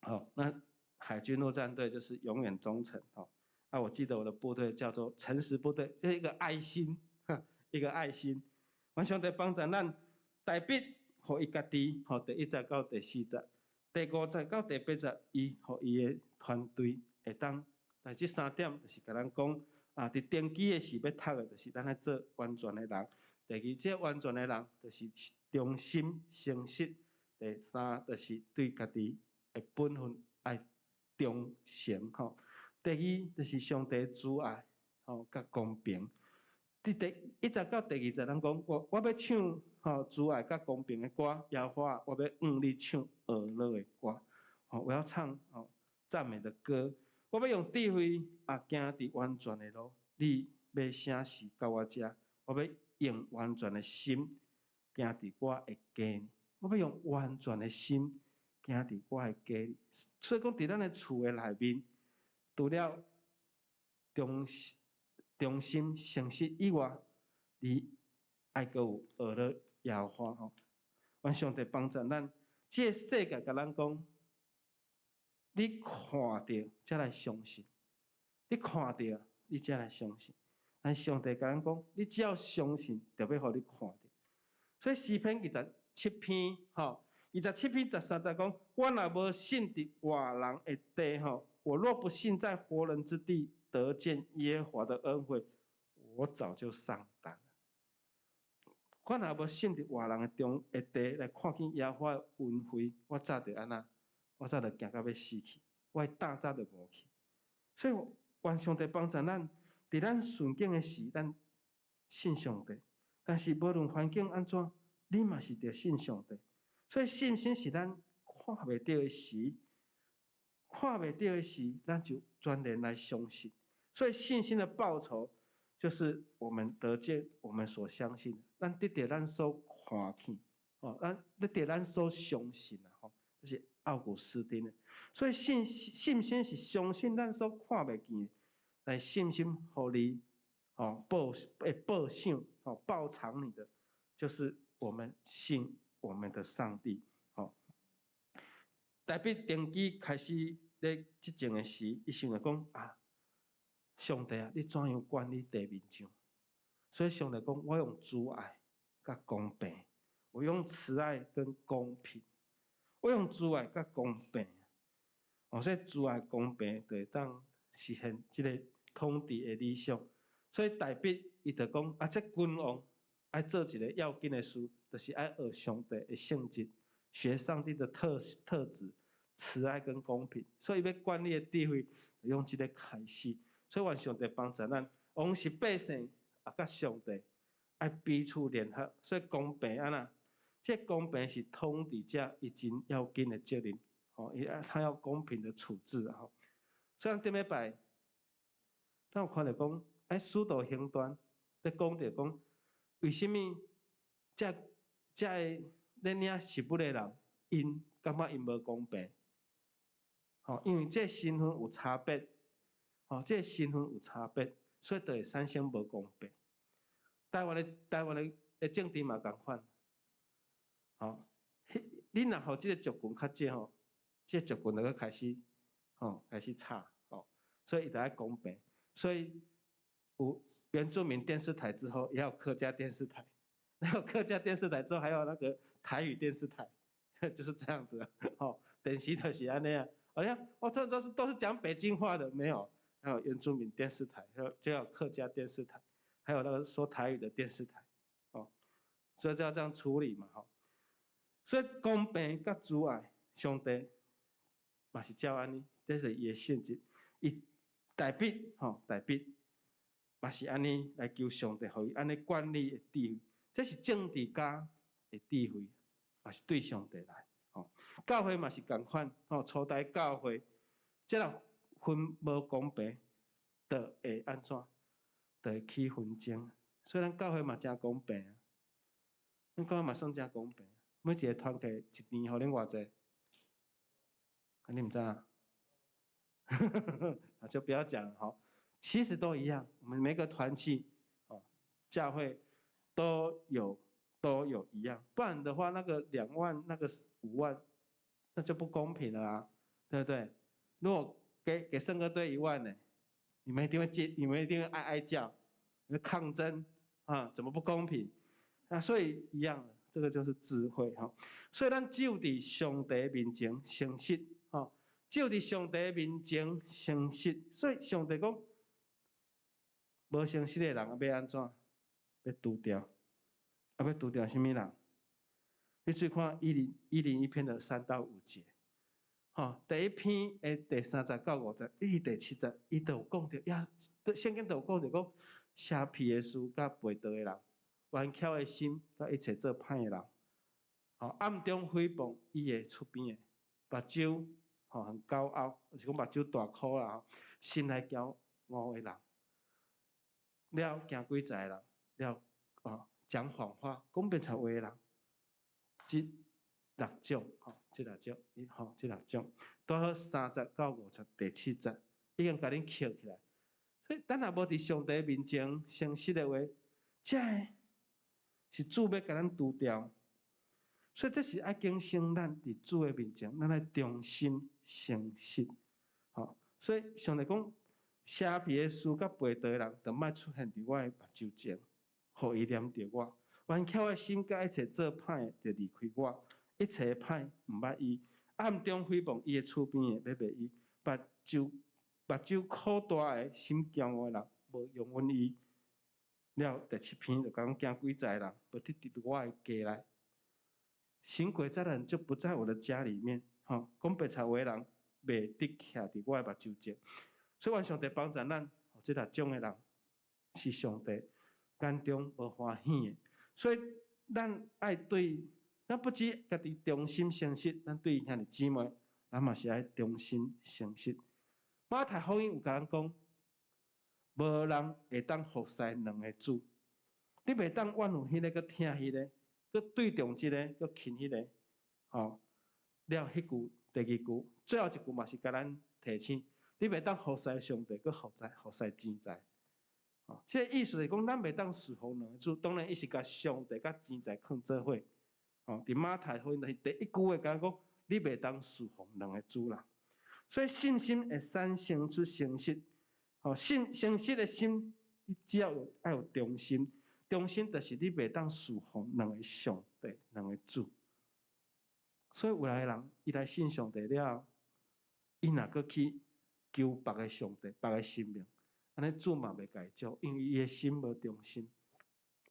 好，那海軍陸戰隊就是永遠忠誠哦。啊，我記得我的部隊叫做誠實部隊，就是一個愛心，一個愛心。願上帝幫助咱，大衛予伊家己，予第1節到第4節，第5節到第8節，伊予伊的團隊會當。但這三點就是共咱講，啊，佇登基的時欲讀的，就是咱愛做完全的人。第二，這完全的人就是忠心誠實。第三，就是對家己的本分愛忠誠吼。第二，就是上帝慈愛吼，佮公平。佇第1節到第2節，咱講我欲唱吼慈愛佮公平的歌，耶和華，我欲向你唱歌樂的歌。吼，我要唱吼讚美的歌。我欲用智慧啊，行佇完全的路，你欲啥時到我遮？我欲用完全的心行佇我的家裡。我欲用完全的心行佇我的家裡。所以講，佇咱的厝的內面，除了忠心誠實以外，你愛閣有學樂耶和華吼。願上帝幫助咱，這个世界共咱講，你看著才來相信，你看著你才來相信。但上帝共咱講，你只要相信，就欲予你看著。所以詩篇27篇，吼，27篇13節講：我若無信佇活人的地，吼，我若不信在活人之地得見耶和華的恩惠，我早就喪膽了。我若無信佇活人的中的地來看見耶和華的恩惠，我早就按怎？我早就驚到欲死去，我的膽早就無去。所以願上帝幫助咱，佇咱順境的時，咱信上帝；但是無論環境按怎，你嘛是著信上帝。所以信心是咱看袂著的時，看袂著的時，咱就全然來相信。所以信心的報酬，就是我們得見我們所相信的，咱得著咱所看見，哦，咱得著咱所相信啊，吼，這是奧古斯丁的。所以信心是相信咱所看袂見的，但信心予你，哦，報會報賞，哦，報償你的，就是我們信我們的上帝，吼。大衛登基開始咧執政的時，伊想著講啊，上帝啊，你怎樣管理地面上？所以上帝講，我用慈愛佮公平，我用慈愛跟公平，我用慈愛佮公平。哦，所以慈愛公平就會當實現這个統治的理想。所以大衛伊就講啊，這君王愛做一个要緊的事，就是愛學上帝的性質，學上帝的特質，慈愛跟公平。所以伊欲管理的智慧，用這个開始。所以願上帝幫助咱，王是百姓啊，佮上帝愛彼此聯合。所以公平按怎？這公平是統治者伊真要緊的責任。哦，伊愛他要公平的處置啊！吼，所以咱頂禮拜，咱有看著講，哎，使徒行傳咧講著講，為啥物這个咧領食物的人，𪜶感覺𪜶無公平？吼，因為這身份有差別。吼，這個身份有差別，所以就會產生無公平。台灣的政治嘛仝款，吼，你若予這個族群較少吼，這個族群就閣開始，吼，開始吵，吼，所以伊就愛公平。所以有原住民電視台之後，也有客家電視台，然後客家電視台之後，還有那個台語電視台，就是這樣子，吼，電視就是按呢啊。哎呀，我這都是講北京話的，沒有。還有原住民電視台，還有就有客家電視台，還有那個說台語的電視台，哦，所以就要這樣處理嘛，吼。所以公平佮慈愛，上帝嘛是照按呢，這是伊的性質。伊大衛，吼，大衛嘛是按呢來求上帝，予伊按呢管理的智慧，這是政治家的智慧，嘛是對上帝來，吼。教會嘛是仝款，吼，初代教會，這若分無公平，就會按怎？就會起紛爭。所以咱教會嘛誠公平啊，咱教會嘛算誠公平。每一个團契一年予恁偌濟？啊，你毋知影？那就不要講吼。其實都一樣，我們每個團契哦，教會都有一樣，不然的話，那個2萬，那個5萬，那就不公平了啊，對不對？如果給聖歌隊1萬呢，你們一定會接，你們一定會哀哀叫，會抗爭啊，怎麼不公平？啊，所以一樣的，這個就是智慧哈。所以咱只有佇上帝面前誠實，吼，只有佇上帝面前誠實。所以上帝講，無誠實的人欲按怎？欲除掉，啊，欲除掉啥物人？你注意看101篇的3到5節。吼，第一篇的第三節到5節，一直第七節，伊都有講著，也聖經都有講著講，邪僻的事佮背道的人，頑巧的心佮一切做歹的人，吼，暗中誹謗伊的厝邊的，目睭吼很高傲，就是講目睭大箍啦，吼，心內驕傲的人，了行詭詐的人，了哦講謊話、講騙讒話的人，這六種，吼，這六種，吼，這六種，拄好3節到5節，第七節已經共恁扣起來。所以，咱若無佇上帝面前誠實的話，這个是主欲共咱除掉。所以，這是愛警醒咱佇主的面前，咱愛忠心誠實。吼，所以上帝講，邪僻的事佮背道的人，就莫出現佇我的目睭前，予伊念著我。頑巧的心佮一切做歹的，就離開我。一切歹毋捌伊，暗中誹謗伊的厝邊的，欲賣伊，目睭箍大的，心驕傲的人，無容忍伊。了第七篇就講行詭詐的人，無得佇我的家內。行詭詐的人就不在我的家裡面。吼，講白賊話的人袂得徛佇我的目睭前。所以願上帝幫助咱，這六種的人是上帝眼中無歡喜的。所以咱愛對，咱不止家己忠心誠實，咱對兄弟姊妹，咱嘛是愛忠心誠實。馬太福音有共咱講，無人會當服侍兩个主。你袂當怨恨彼个，閣疼彼个，閣對重這个，閣輕彼个，吼。了，彼句第二句，最後一句嘛是共咱提醒，你袂當服侍上帝，閣服侍錢財。吼，這个意思是講，咱袂當侍奉兩个主。當然，伊是共上帝佮錢財囥做伙。吼，佇馬太福音就是第一句話，共咱講，你袂當侍奉兩个主啦。所以信心會產生出誠實。吼，信誠實的心，你只要有愛有忠心，忠心就是你袂當侍奉兩个上帝、兩个主。所以有來的人，伊來信上帝了，伊若閣去求別个上帝、別个神明，按呢主嘛袂共伊祝，因為伊的心無忠心。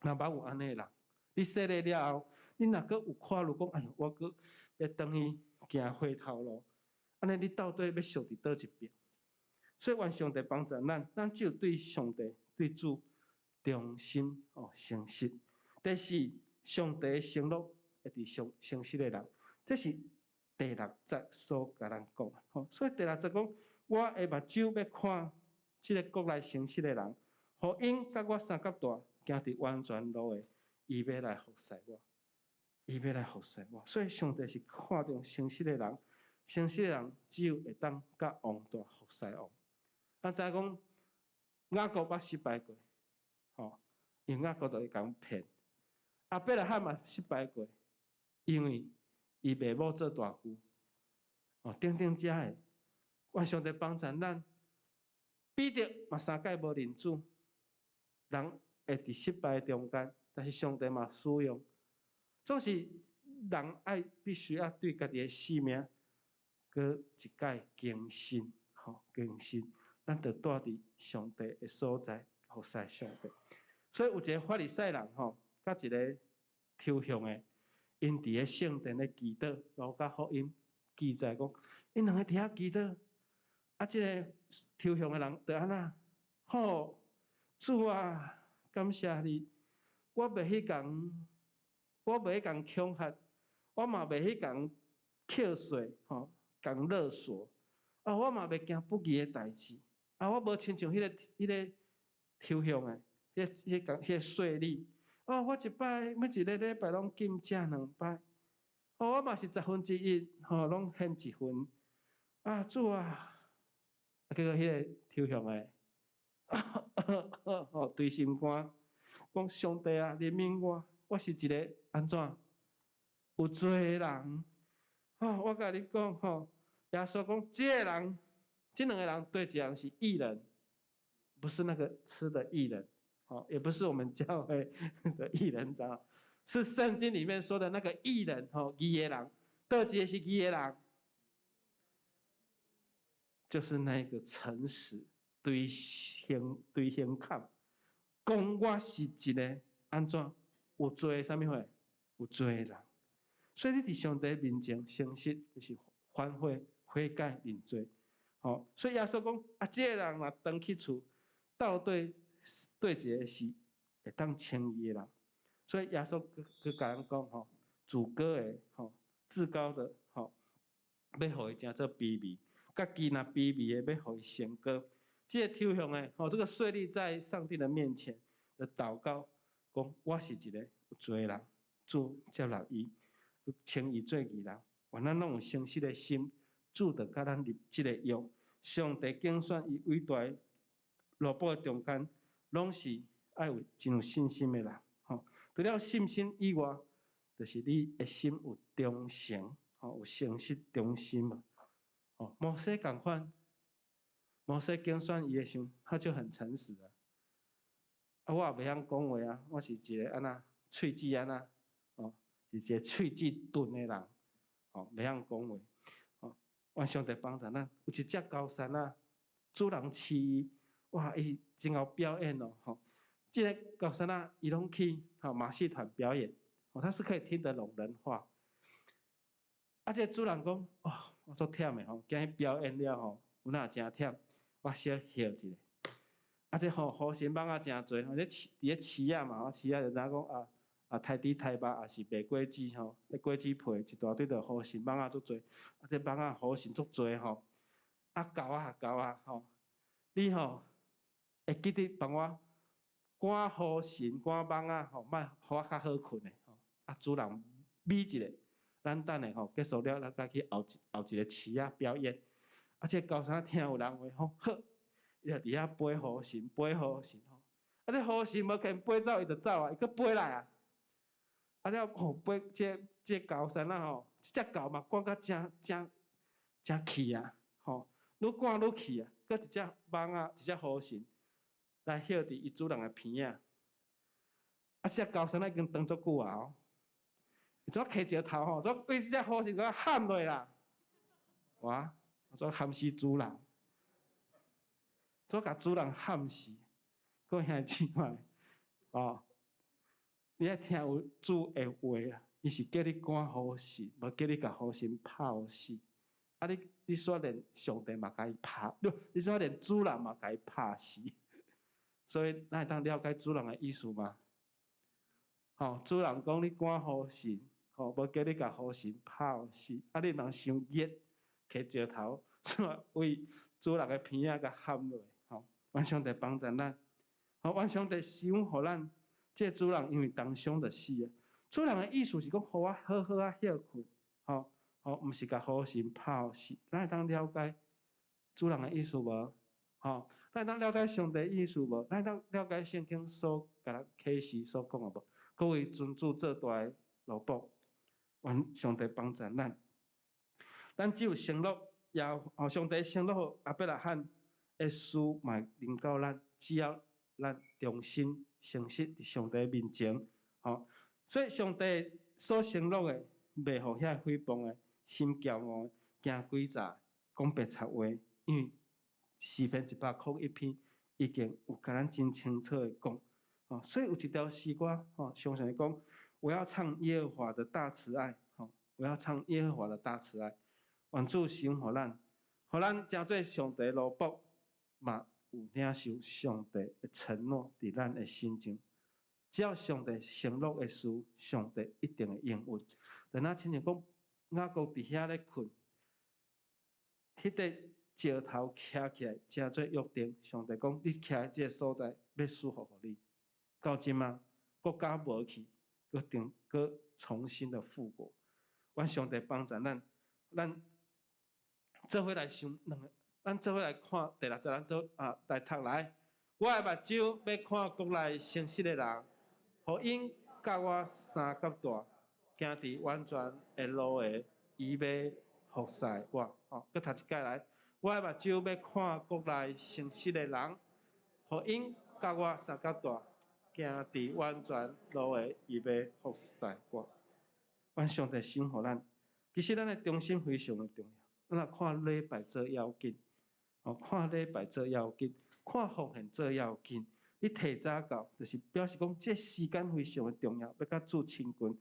若捌有按呢的人，你洗禮了後，你若閣有考慮講，哎喲，我閣欲轉去行回頭路，按呢你到底欲屬佇佗一邊？所以願上帝幫助咱，咱只有對上帝、對主忠心哦誠實。第四，上帝的承諾會佇上誠實的人，這是第六節所共咱講的。吼，所以第六節講，我的目睭欲看這个國內誠實的人，予𪜶佮我相佮蹛，行佇完全路的，伊欲來服侍我，伊欲來服侍我。所以上帝是看重誠實的人，誠實的人只有會當佮王蹛服侍王。咱知影講雅各捌失敗過，吼，因為雅各就會共騙。亞伯拉罕嘛失敗過，因為伊賣某做大舅，哦，等等遮的，願上帝幫助咱。彼得嘛三擺無認主，人會佇失敗中間，但是上帝嘛使用。總是人愛必須要對家己的性命，閣一擺更新，吼，更新。咱就蹛佇上帝的所在，服侍上帝。所以有一个法利賽人吼，佮一个抽象的，𪜶佇咧聖殿咧祈禱，路加福音記載講，𪜶兩个佇遐祈禱，啊，這个抽象的人就按怎？吼，主啊，感謝你，我袂去共，我袂去共恐嚇，我嘛袂去共扣稅，吼，共勒索，啊，我嘛袂行不義的代誌。啊！我無親像彼个抽象的，彼个稅吏。哦，我一擺每一个禮拜攏禁食兩擺。哦，我嘛是十分之一，吼，攏獻一份。啊，主啊！啊，結果彼个抽象的，吼，捶心肝，講上帝啊，憐憫我，我是一个按怎有罪的人。吼，我共你講吼，耶穌講，這个人。這兩個人對一個人是義人，不是那個吃的薏仁，哦，也不是我們教會的薏仁，知道？是聖經裡面說的那個義人，吼，義的人，佗一个是義的人，就是那個誠實、對心對胸坎，講我是一个按怎有罪的啥物貨？有罪的人，所以你佇上帝面前誠實，就是反悔、悔改、認罪。吼，所以耶穌講啊，這个人若轉去厝，到底佗一个是會當稱義的人。所以耶穌閣閣共咱講吼，自高的吼，自高的吼，欲予伊成做卑微；家己若卑微的，欲予伊升高。這个抽象的吼，這個稅吏在上帝的面前的禱告，講我是一个有罪的人，主接納伊，稱伊做義人。願咱攏有誠實的心。主就佮咱立這个約，上帝揀選伊偉大的奴僕的中間，攏是愛有真有信心的人。吼，除了信心以外，就是你的心有忠誠，吼，有誠實忠心嘛。吼，摩西仝款，摩西揀選伊的時陣，他就很誠實啊。啊，我也袂曉講話啊，我是一个按怎喙舌按怎，吼，是一个喙舌鈍的人，吼，袂曉講話。願上帝幫助咱，有一隻高山啊，主人飼伊，哇，伊真𠢕表演哦，吼，這个高山啊，伊攏去吼馬戲團表演，哦，他是可以聽得懂人話。啊，這个主人講，哦，我足忝的吼，今日表演了吼，有哪誠忝，我小歇一下。啊，這吼虎神蠓仔誠濟吼，咧飼佇咧飼仔嘛吼，飼仔就知影講啊啊刣豬刣肉，也是賣果子吼，彼果子皮一大堆就虎神蠓仔足濟，啊這蠓仔虎神足濟吼，啊狗仔狗仔吼，你吼會記得幫我趕虎神趕蠓仔吼，莫予我較好睏的吼。啊主人眯一下，咱等下吼結束了，咱再去後一後一个市仔表演。啊這高山聽有人話吼，好。伊就佇遐飛虎神，飛虎神吼。啊，這虎神無肯飛走，伊就走啊，伊閣飛來啊。啊了吼，飛這這高山啊吼，這隻狗嘛趕甲誠誠誠氣啊，吼，愈趕愈氣啊。閣一隻蠓仔，一隻虎神來歇佇伊主人的鼻仔。啊，這隻高山已經當足久啊哦。伊怎揢石頭吼，怎對這隻虎神閣撼落啦？哇！怎撼死主人？怎共主人撼死？各位兄弟姊妹，哦，你愛聽有主的話啊，伊是叫你趕虎神，無叫你共虎神拍死。啊你，你煞連上帝嘛共伊拍，你煞連主人嘛共伊拍死。所以，咱會當了解主人的意思嗎？吼，主人講你趕虎神，吼，無叫你共虎神拍死。啊，你人傷熱，揢石頭，煞為主人的鼻仔共撼落。吼，願上帝幫助咱，吼，願上帝賞予咱。這個主人因為當傷就死啊。主人的意思是講，予我好好仔歇睏，吼，吼，毋是共虎神拍死。咱會當了解主人的意思無？吼，咱會當了解上帝意思無？咱會當了解聖經所共咱啟示所講的無？各位尊主做大的奴僕，願上帝幫助咱。咱只有承諾，也吼上帝承諾予亞伯拉罕的事嘛臨到咱，只要咱忠心誠實佇上帝面前，吼。所以上帝所承諾的，袂予遐誹謗的、心驕傲的、行詭詐、講白賊話，因為詩篇101篇已經有共咱真清楚的講，吼。所以有一條詩歌，吼，常常講，我要唱耶和華的大慈愛，吼，我要唱耶和華的大慈愛。願主賞予咱，予咱成做上帝奴僕，嘛有領受上帝的承諾佇咱的身上。只要上帝承諾的事，上帝一定會應允。但若親像講雅各佇遐咧睏，彼個石頭徛起來，成做約定。上帝講：你徛佇這个所在，欲賜福予你。到這馬，國家無去，閣定閣重新的復國。願上帝幫助咱，咱做伙來想兩个，咱做伙來看第六節，咱做啊來讀來。我的目睭欲看國內誠實的人，予𪜶佮我相佮蹛，行佇完全的路的，伊欲服侍我。吼，閣讀一擺來。我的目睭欲看國內誠實的人，予𪜶佮我相佮蹛，行佇完全路的，伊欲服侍我。願上帝賞予咱。其實咱的忠心非常的重要。咱若看禮拜做要緊，哦，看禮拜做要緊，看奉獻做要緊。你提早到，就是表示講，這時間非常的重要，欲佮主親近，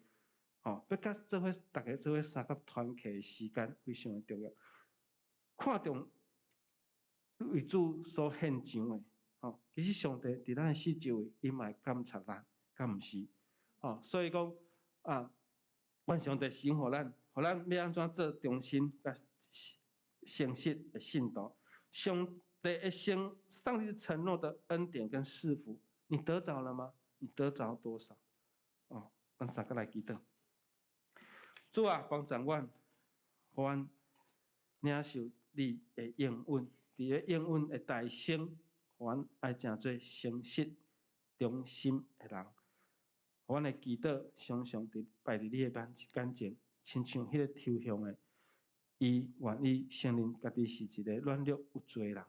吼，欲佮做伙，逐家做伙相佮團契的時間非常的重要。看重為主所獻上的，吼，其實上帝佇咱的四周圍，伊嘛會監察咱，敢毋是？吼，所以講啊，願上帝賞予咱，予咱欲按怎做忠心佮誠實的信徒。上帝的承，上帝承諾的恩典跟賜福，你得著了嗎？你得著多少？哦，咱三個來祈禱。主啊，幫助阮，予阮領受你的應允，佇咧應允的大生，予阮愛成做誠實忠心的人。予阮的祈禱常常佇擺佇你的面前，親像彼個抽象的，伊願意承認家己是一个軟弱有罪的人。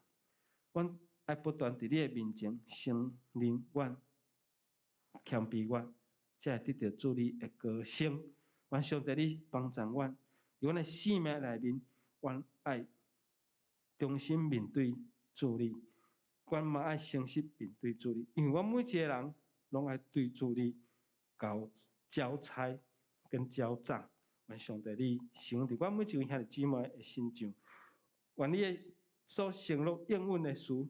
阮愛不斷佇你的面前承認阮謙卑阮，才會得著主你的高升。願上帝你幫助阮，佇阮的生命內面，阮愛忠心面對主你，阮嘛愛誠實面對主你，因為阮每一个人攏愛對主你交交差跟交帳。愿上帝你成佇阮每一位兄弟姊妹的身上，願你的所承諾應允的事，佇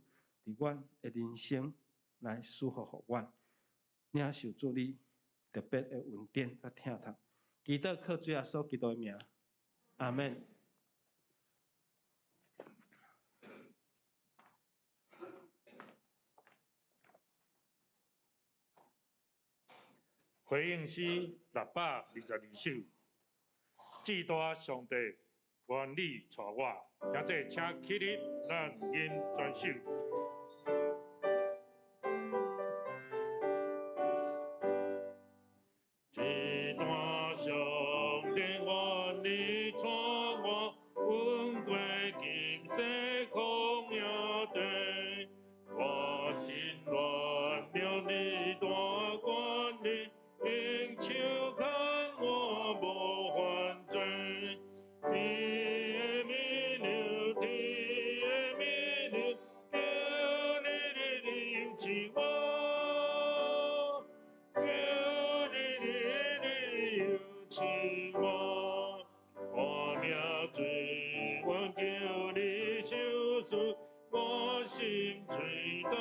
阮的人生來賜福予阮，領受主你特別的恩典佮疼痛。祈禱靠主耶穌基督的名，阿們。
回應詩622首，至大上帝，願你帶我，現在請起立，咱吟全首。至大上帝，願你帶我，阮過今世曠野地，我真願著你大權力，用手牽我無犯罪。天的美女，天的美女，求你日日引起我，求你日日引起我，我命罪，我求你修恕，我心最大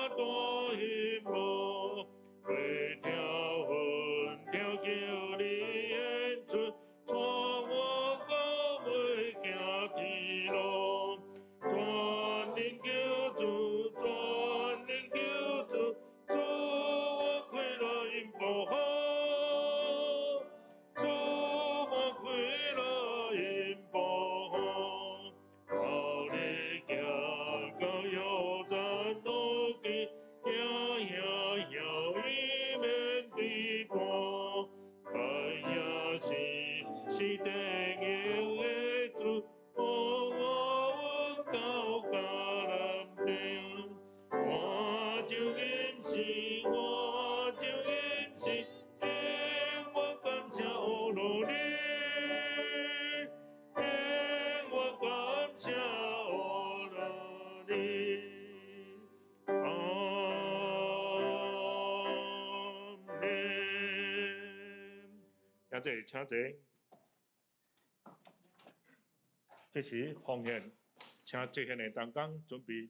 大希望，為條分條求你演出，帶我到尾行天路，全能救主，全能救主，賜我快樂永不好，賜我快樂永不好，後日行到約旦路徑，行遐曉伊面對半，愛也是是地榮的主，我阮到迦南地，我就認識，我就認識，因我感謝烏羅你，因我感謝烏羅你。阿們。現在請坐。這時奉獻，請這獻的同工準備。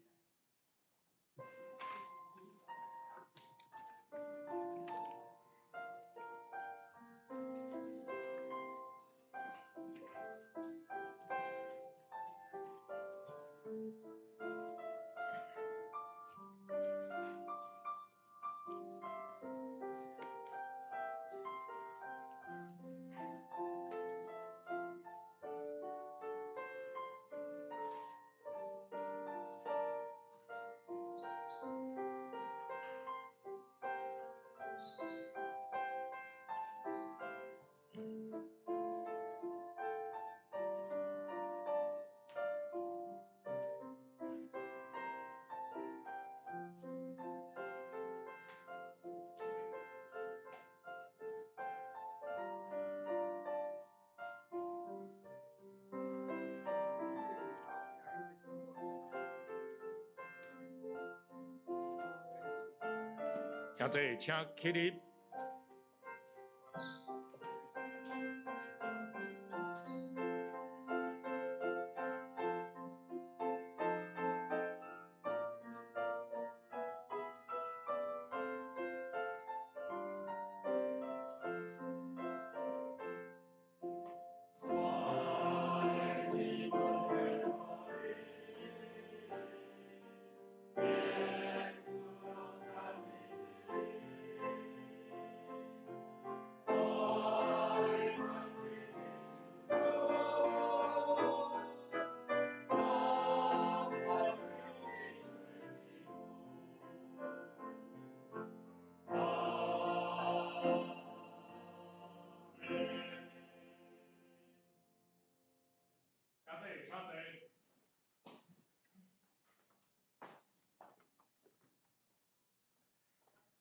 現在請起立。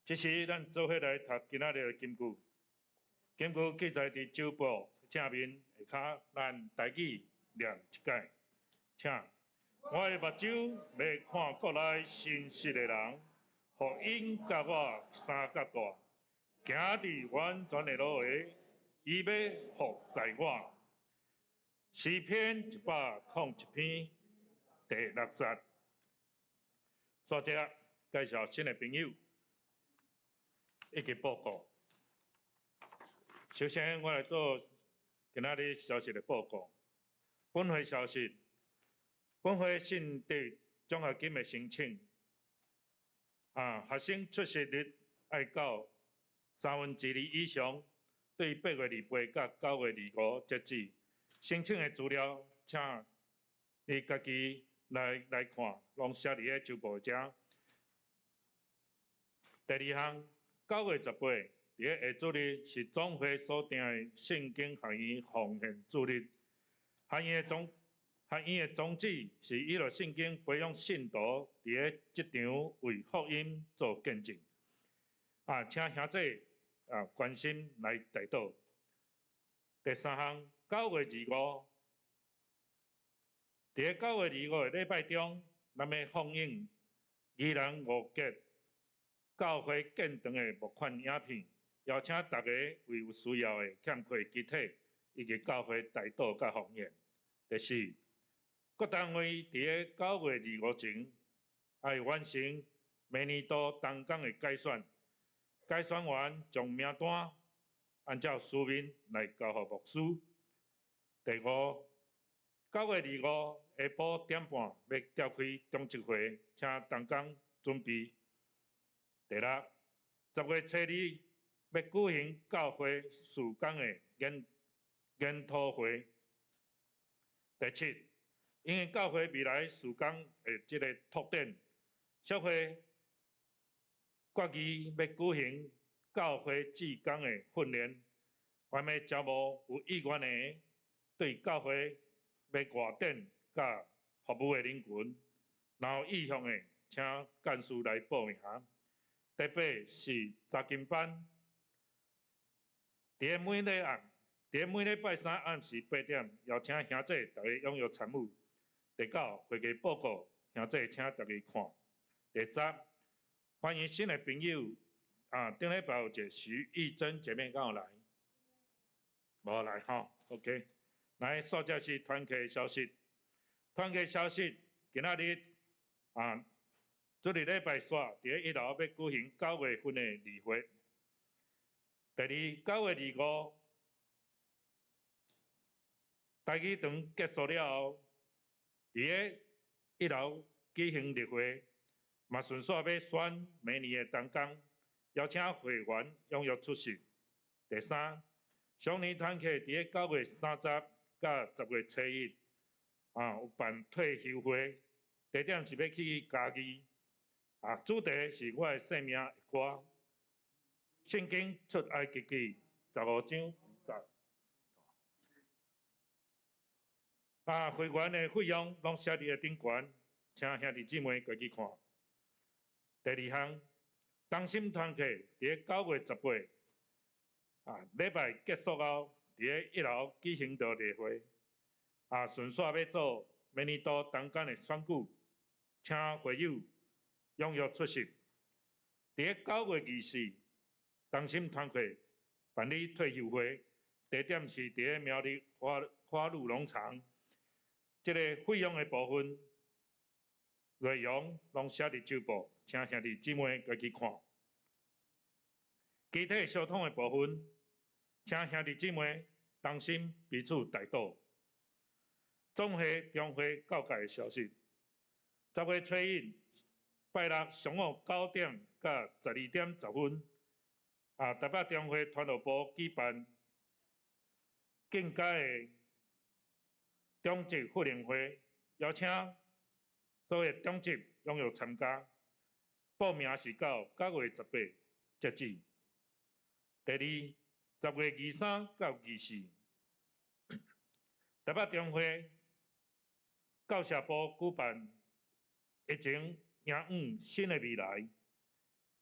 這時，咱做伙來讀今仔日的金句。金句記載佇周報正面下跤，咱台語念一擺。請，我的目睭欲看國內信實的人，予𪜶佮我相佮蹛，行佇完全的路的，伊欲服侍我。诗篇101篇第六节。煞接介绍新的朋友以及报告。首先，我来做今仔日消息的报告。本会消息，本会信得奖学金的申请，学生出席率愛到2/3以上，對8月28到9月25截止。申請的資料，請你家己來看，攏寫佇咧周報遮。第二項，9月18，佇咧下主日是總會所定的聖經學院奉獻主日。學院的宗旨是依著聖經培養信徒佇咧職場為福音做見證。請兄弟關心來代禱。第三項，九月二五，佇咧九月二五的禮拜中，咱欲放映宜蘭五結教會建堂的募款影片，邀請大家為有需要的欠缺肢體以及教會代禱佮奉獻。第四，各單位佇咧九月二五前，愛完成明年度同工的改選，改選完將名單按照書面來交予牧師。第五，九月二五下晡點半欲召開長執會，請同工準備。第六，10月初二欲舉行教會事工的研討會。第七，因為教會未來事工的這个拓展，小會決議欲舉行教會志工的訓練，願欲招募有意願的對教會欲外展佮服務的人群，若有意向的，請幹事來報名。第八是查經班，佇咧每禮拜三暗時8點，邀請兄弟逐家踴躍參與。第九，會計報告，兄弟請逐家看。第十，歡迎新的朋友，頂禮拜有一个徐玉珍姐妹敢有來？無來吼，OK。來，煞接是團契消息。團契消息，今仔日主日禮拜四，佇咧一樓欲舉行9月份的例會。第二，9月25，台語堂結束了後，佇咧一樓舉行例會，嘛順紲欲選明年的同工，邀請會員踴躍出席。第三，少年團契佇咧9月30佮10月初一，有辦退休會，地點是欲去嘉義，主題是我的生命的歌。聖經出埃及記15章5節。會員的費用攏寫佇咧頂懸，請兄弟姊妹家己看。第二項，同心團契佇咧9月18，禮拜結束後，佇咧一樓舉行著例會，順紲欲做明年度同工的選舉，請會友踴躍出席。佇咧9月24，同心團契辦理退休會，地點是佇咧苗栗花鹿農場。這个費用的部分內容攏寫佇週報，請兄弟姊妹家己看。肢體相通的部分，請兄弟姊妹同心彼此代禱。總會中會告解的消息，10月初一拜六上午9點到12點10分，台北中會傳道部舉辦進階的長執訓練會，邀請所有長執踴躍參加。報名是到9月18截止。第二，10月23到24，台北中會教社部舉辦疫情迎向新的未來，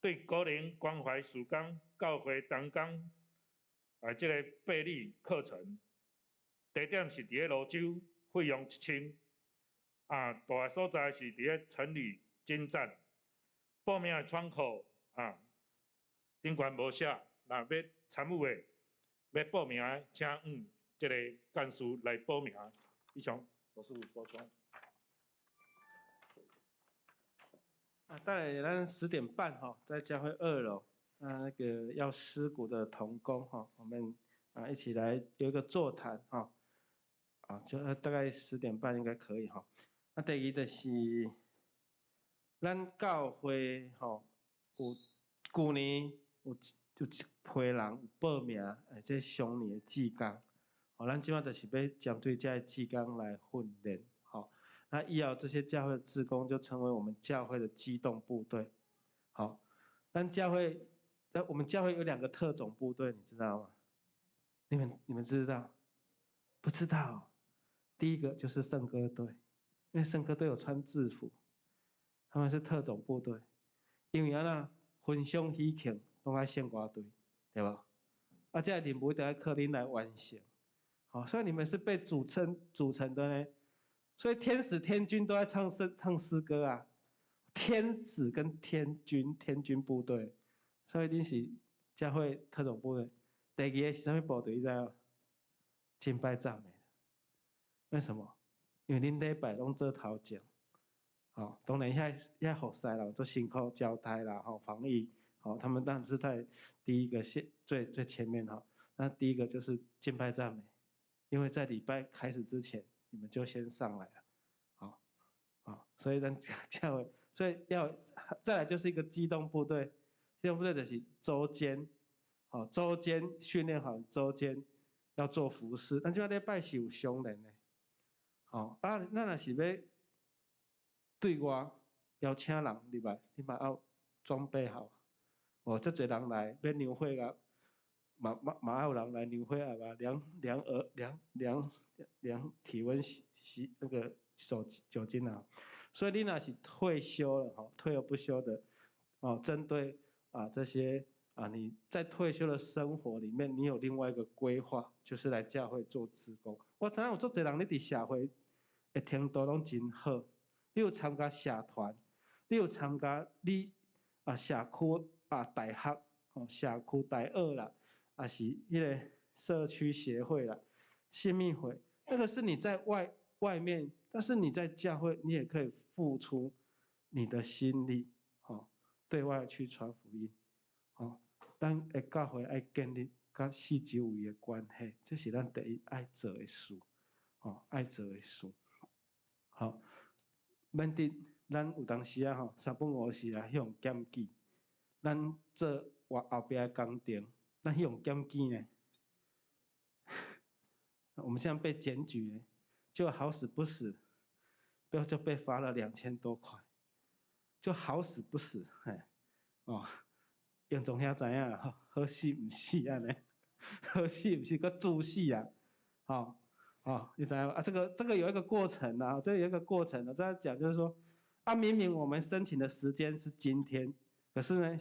對高齡關懷事工教會同工這个備禮課程，地點是佇咧蘆洲，費用1000，大所在是佇咧城里金站，報名的窗口頂懸無寫，若欲參與的，欲報名的，請向這个幹事來報名。以上，牧師補充。
啊，大概咱10點半哈，在教會二樓，那個要屍骨的同工哈，我們啊一起來有一個座談哈，啊，就大概十點半應該可以哈。啊，第二就是咱教會吼，有舊年有一批人有報名，這雙年的志工，吼，咱這擺就是欲針對這个志工來訓練，吼。那以後這些教會的志工就成為我們教會的機動部隊，好。咱教會，那我們教會有兩個特種部隊，你知道嗎？你們知道？不知道。第一個就是聖歌隊，因為聖歌隊有穿制服，他們是特種部隊。因為按怎分享喜慶，攏愛聖歌隊，對無？啊，這个任務一定愛靠恁來完成，好，所以你們是被組成的呢。所以天使天軍都在唱詩歌啊，天使跟天軍，天軍部隊，所以恁是教會特種部隊。第二个是啥物部隊？你知無？敬拜讚美。為什麼？因為恁禮拜攏做頭前，好，當然遐服侍人做辛苦交代啦，吼，防疫，好，他們當然是在第一個線最最前面哈。那第一個就是敬拜讚美，因為在禮拜開始之前，你們就先上來了，好，好，所以咱教會，所以要再來就是一個機動部隊，機動部隊就是週間，好，週間訓練好，週間要做服事，咱這擺禮拜是有雙連的，好，啊，咱若是欲對外邀請人入來，你嘛愛裝備好，哦，遮濟人來欲量血壓，嘛愛有人來量血壓吧，量量額量量量體溫，洗洗那個手酒精啊，所以你若是退休了吼，退而不休的，哦，針對啊這些啊你在退休的生活裡面，你有另外一個規劃，就是來教會做志工。我知影有足濟人你佇社會的程度攏真好，你有參加社團，你有參加你啊社區啊大學，吼社區大學啦，啊是彼个社區協會啦，啥物會，那個是你在外面，但是你在教會，你也可以付出你的心力，吼，對外去傳福音，吼，咱的教會愛建立佮四周圍的關係，這是咱第一愛做的事，吼，愛做的事。好，免得咱有當時啊，吼，三不五時啊，彼種檢舉，咱做外後壁的工程，咱彼種檢舉呢？我們現在被檢舉，就好死不死，就被罰了2000多塊，就好死不死，嘿，哦，嚴重兄知影，好死毋死按呢，好死毋死，閣注死啊，吼，哦，你知影啊？這個有一個過程啊，這個有一個過程啊，在講就是說，啊，明明我們申請的時間是今天，可是呢，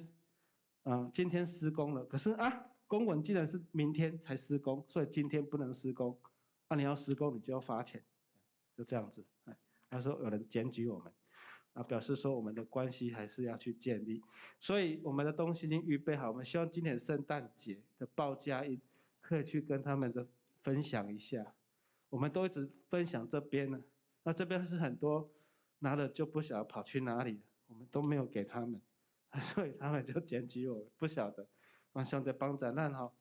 啊，今天施工了，可是啊，公文既然是明天才施工，所以今天不能施工。啊，你要施工，你就要罰錢，就這樣子。他說有人檢舉我們，啊，表示說我們的關係還是要去建立，所以我們的東西已經預備好，我們希望今年聖誕節的報佳音可以去跟他們的分享一下。我們都一直分享這邊呢，那這邊是很多拿了就不曉得跑去哪裡了，我們都沒有給他們，所以他們就檢舉我們，不曉得。我上帝幫助咱吼，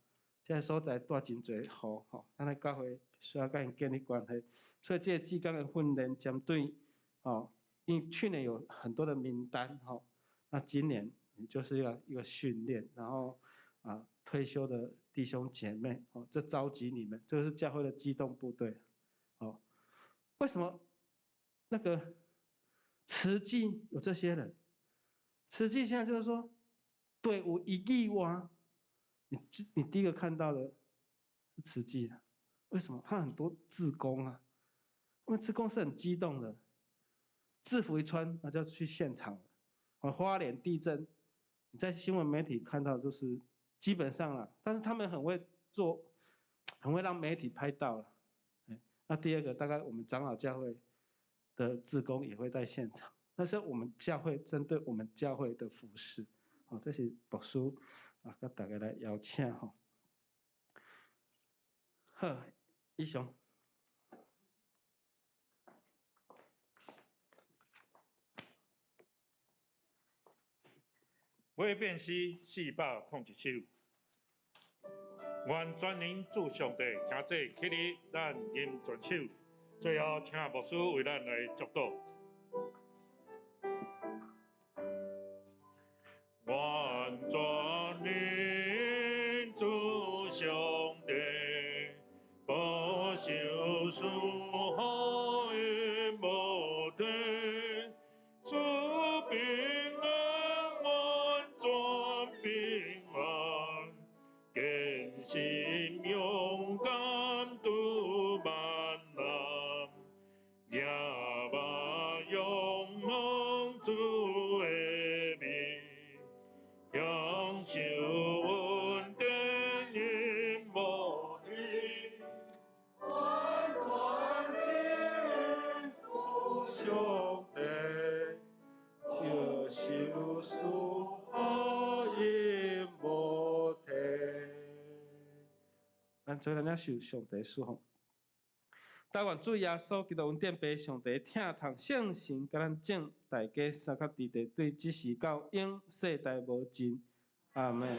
這個所在帶真濟雨吼，咱的教會需要佮𪜶建立關係，所以這個志工的訓練針對吼，因為去年有很多的名單吼，那今年就是要一個訓練，然後啊退休的弟兄姐妹哦，這召集你們，這個是教會的機動部隊，哦，為什麼那個慈濟有這些人？慈濟現在就是說隊伍一意外，你第一個看到的是慈濟啊？為什麼？他很多志工啊，因為志工是很激動的，制服一穿，那就要去現場了。哦，花蓮地震，你在新聞媒體看到就是基本上啦，但是他們很會做，很會讓媒體拍到了。那第二個大概我們長老教會的志工也會在現場，那是我們教會針對我們教會的服事，哦，這是牧師啊，佮大家來邀請吼。好，以上。
马变诗401首，愿全能主上帝听这起立，咱吟全首。最后，请牧师为咱来祝祷。愿全能主上帝保守赐福永无退，赐平安完全平安，坚心勇敢渡万难，仰望勇猛主的名，享受恩典永无尽。
全能主上帝，接受赐福永無退。
咱做咱領受上帝賜福。但願主耶穌基督恩典、父上帝疼痛、聖神，佮咱眾大家相佮佇佇，對這時到永世代無盡。阿們。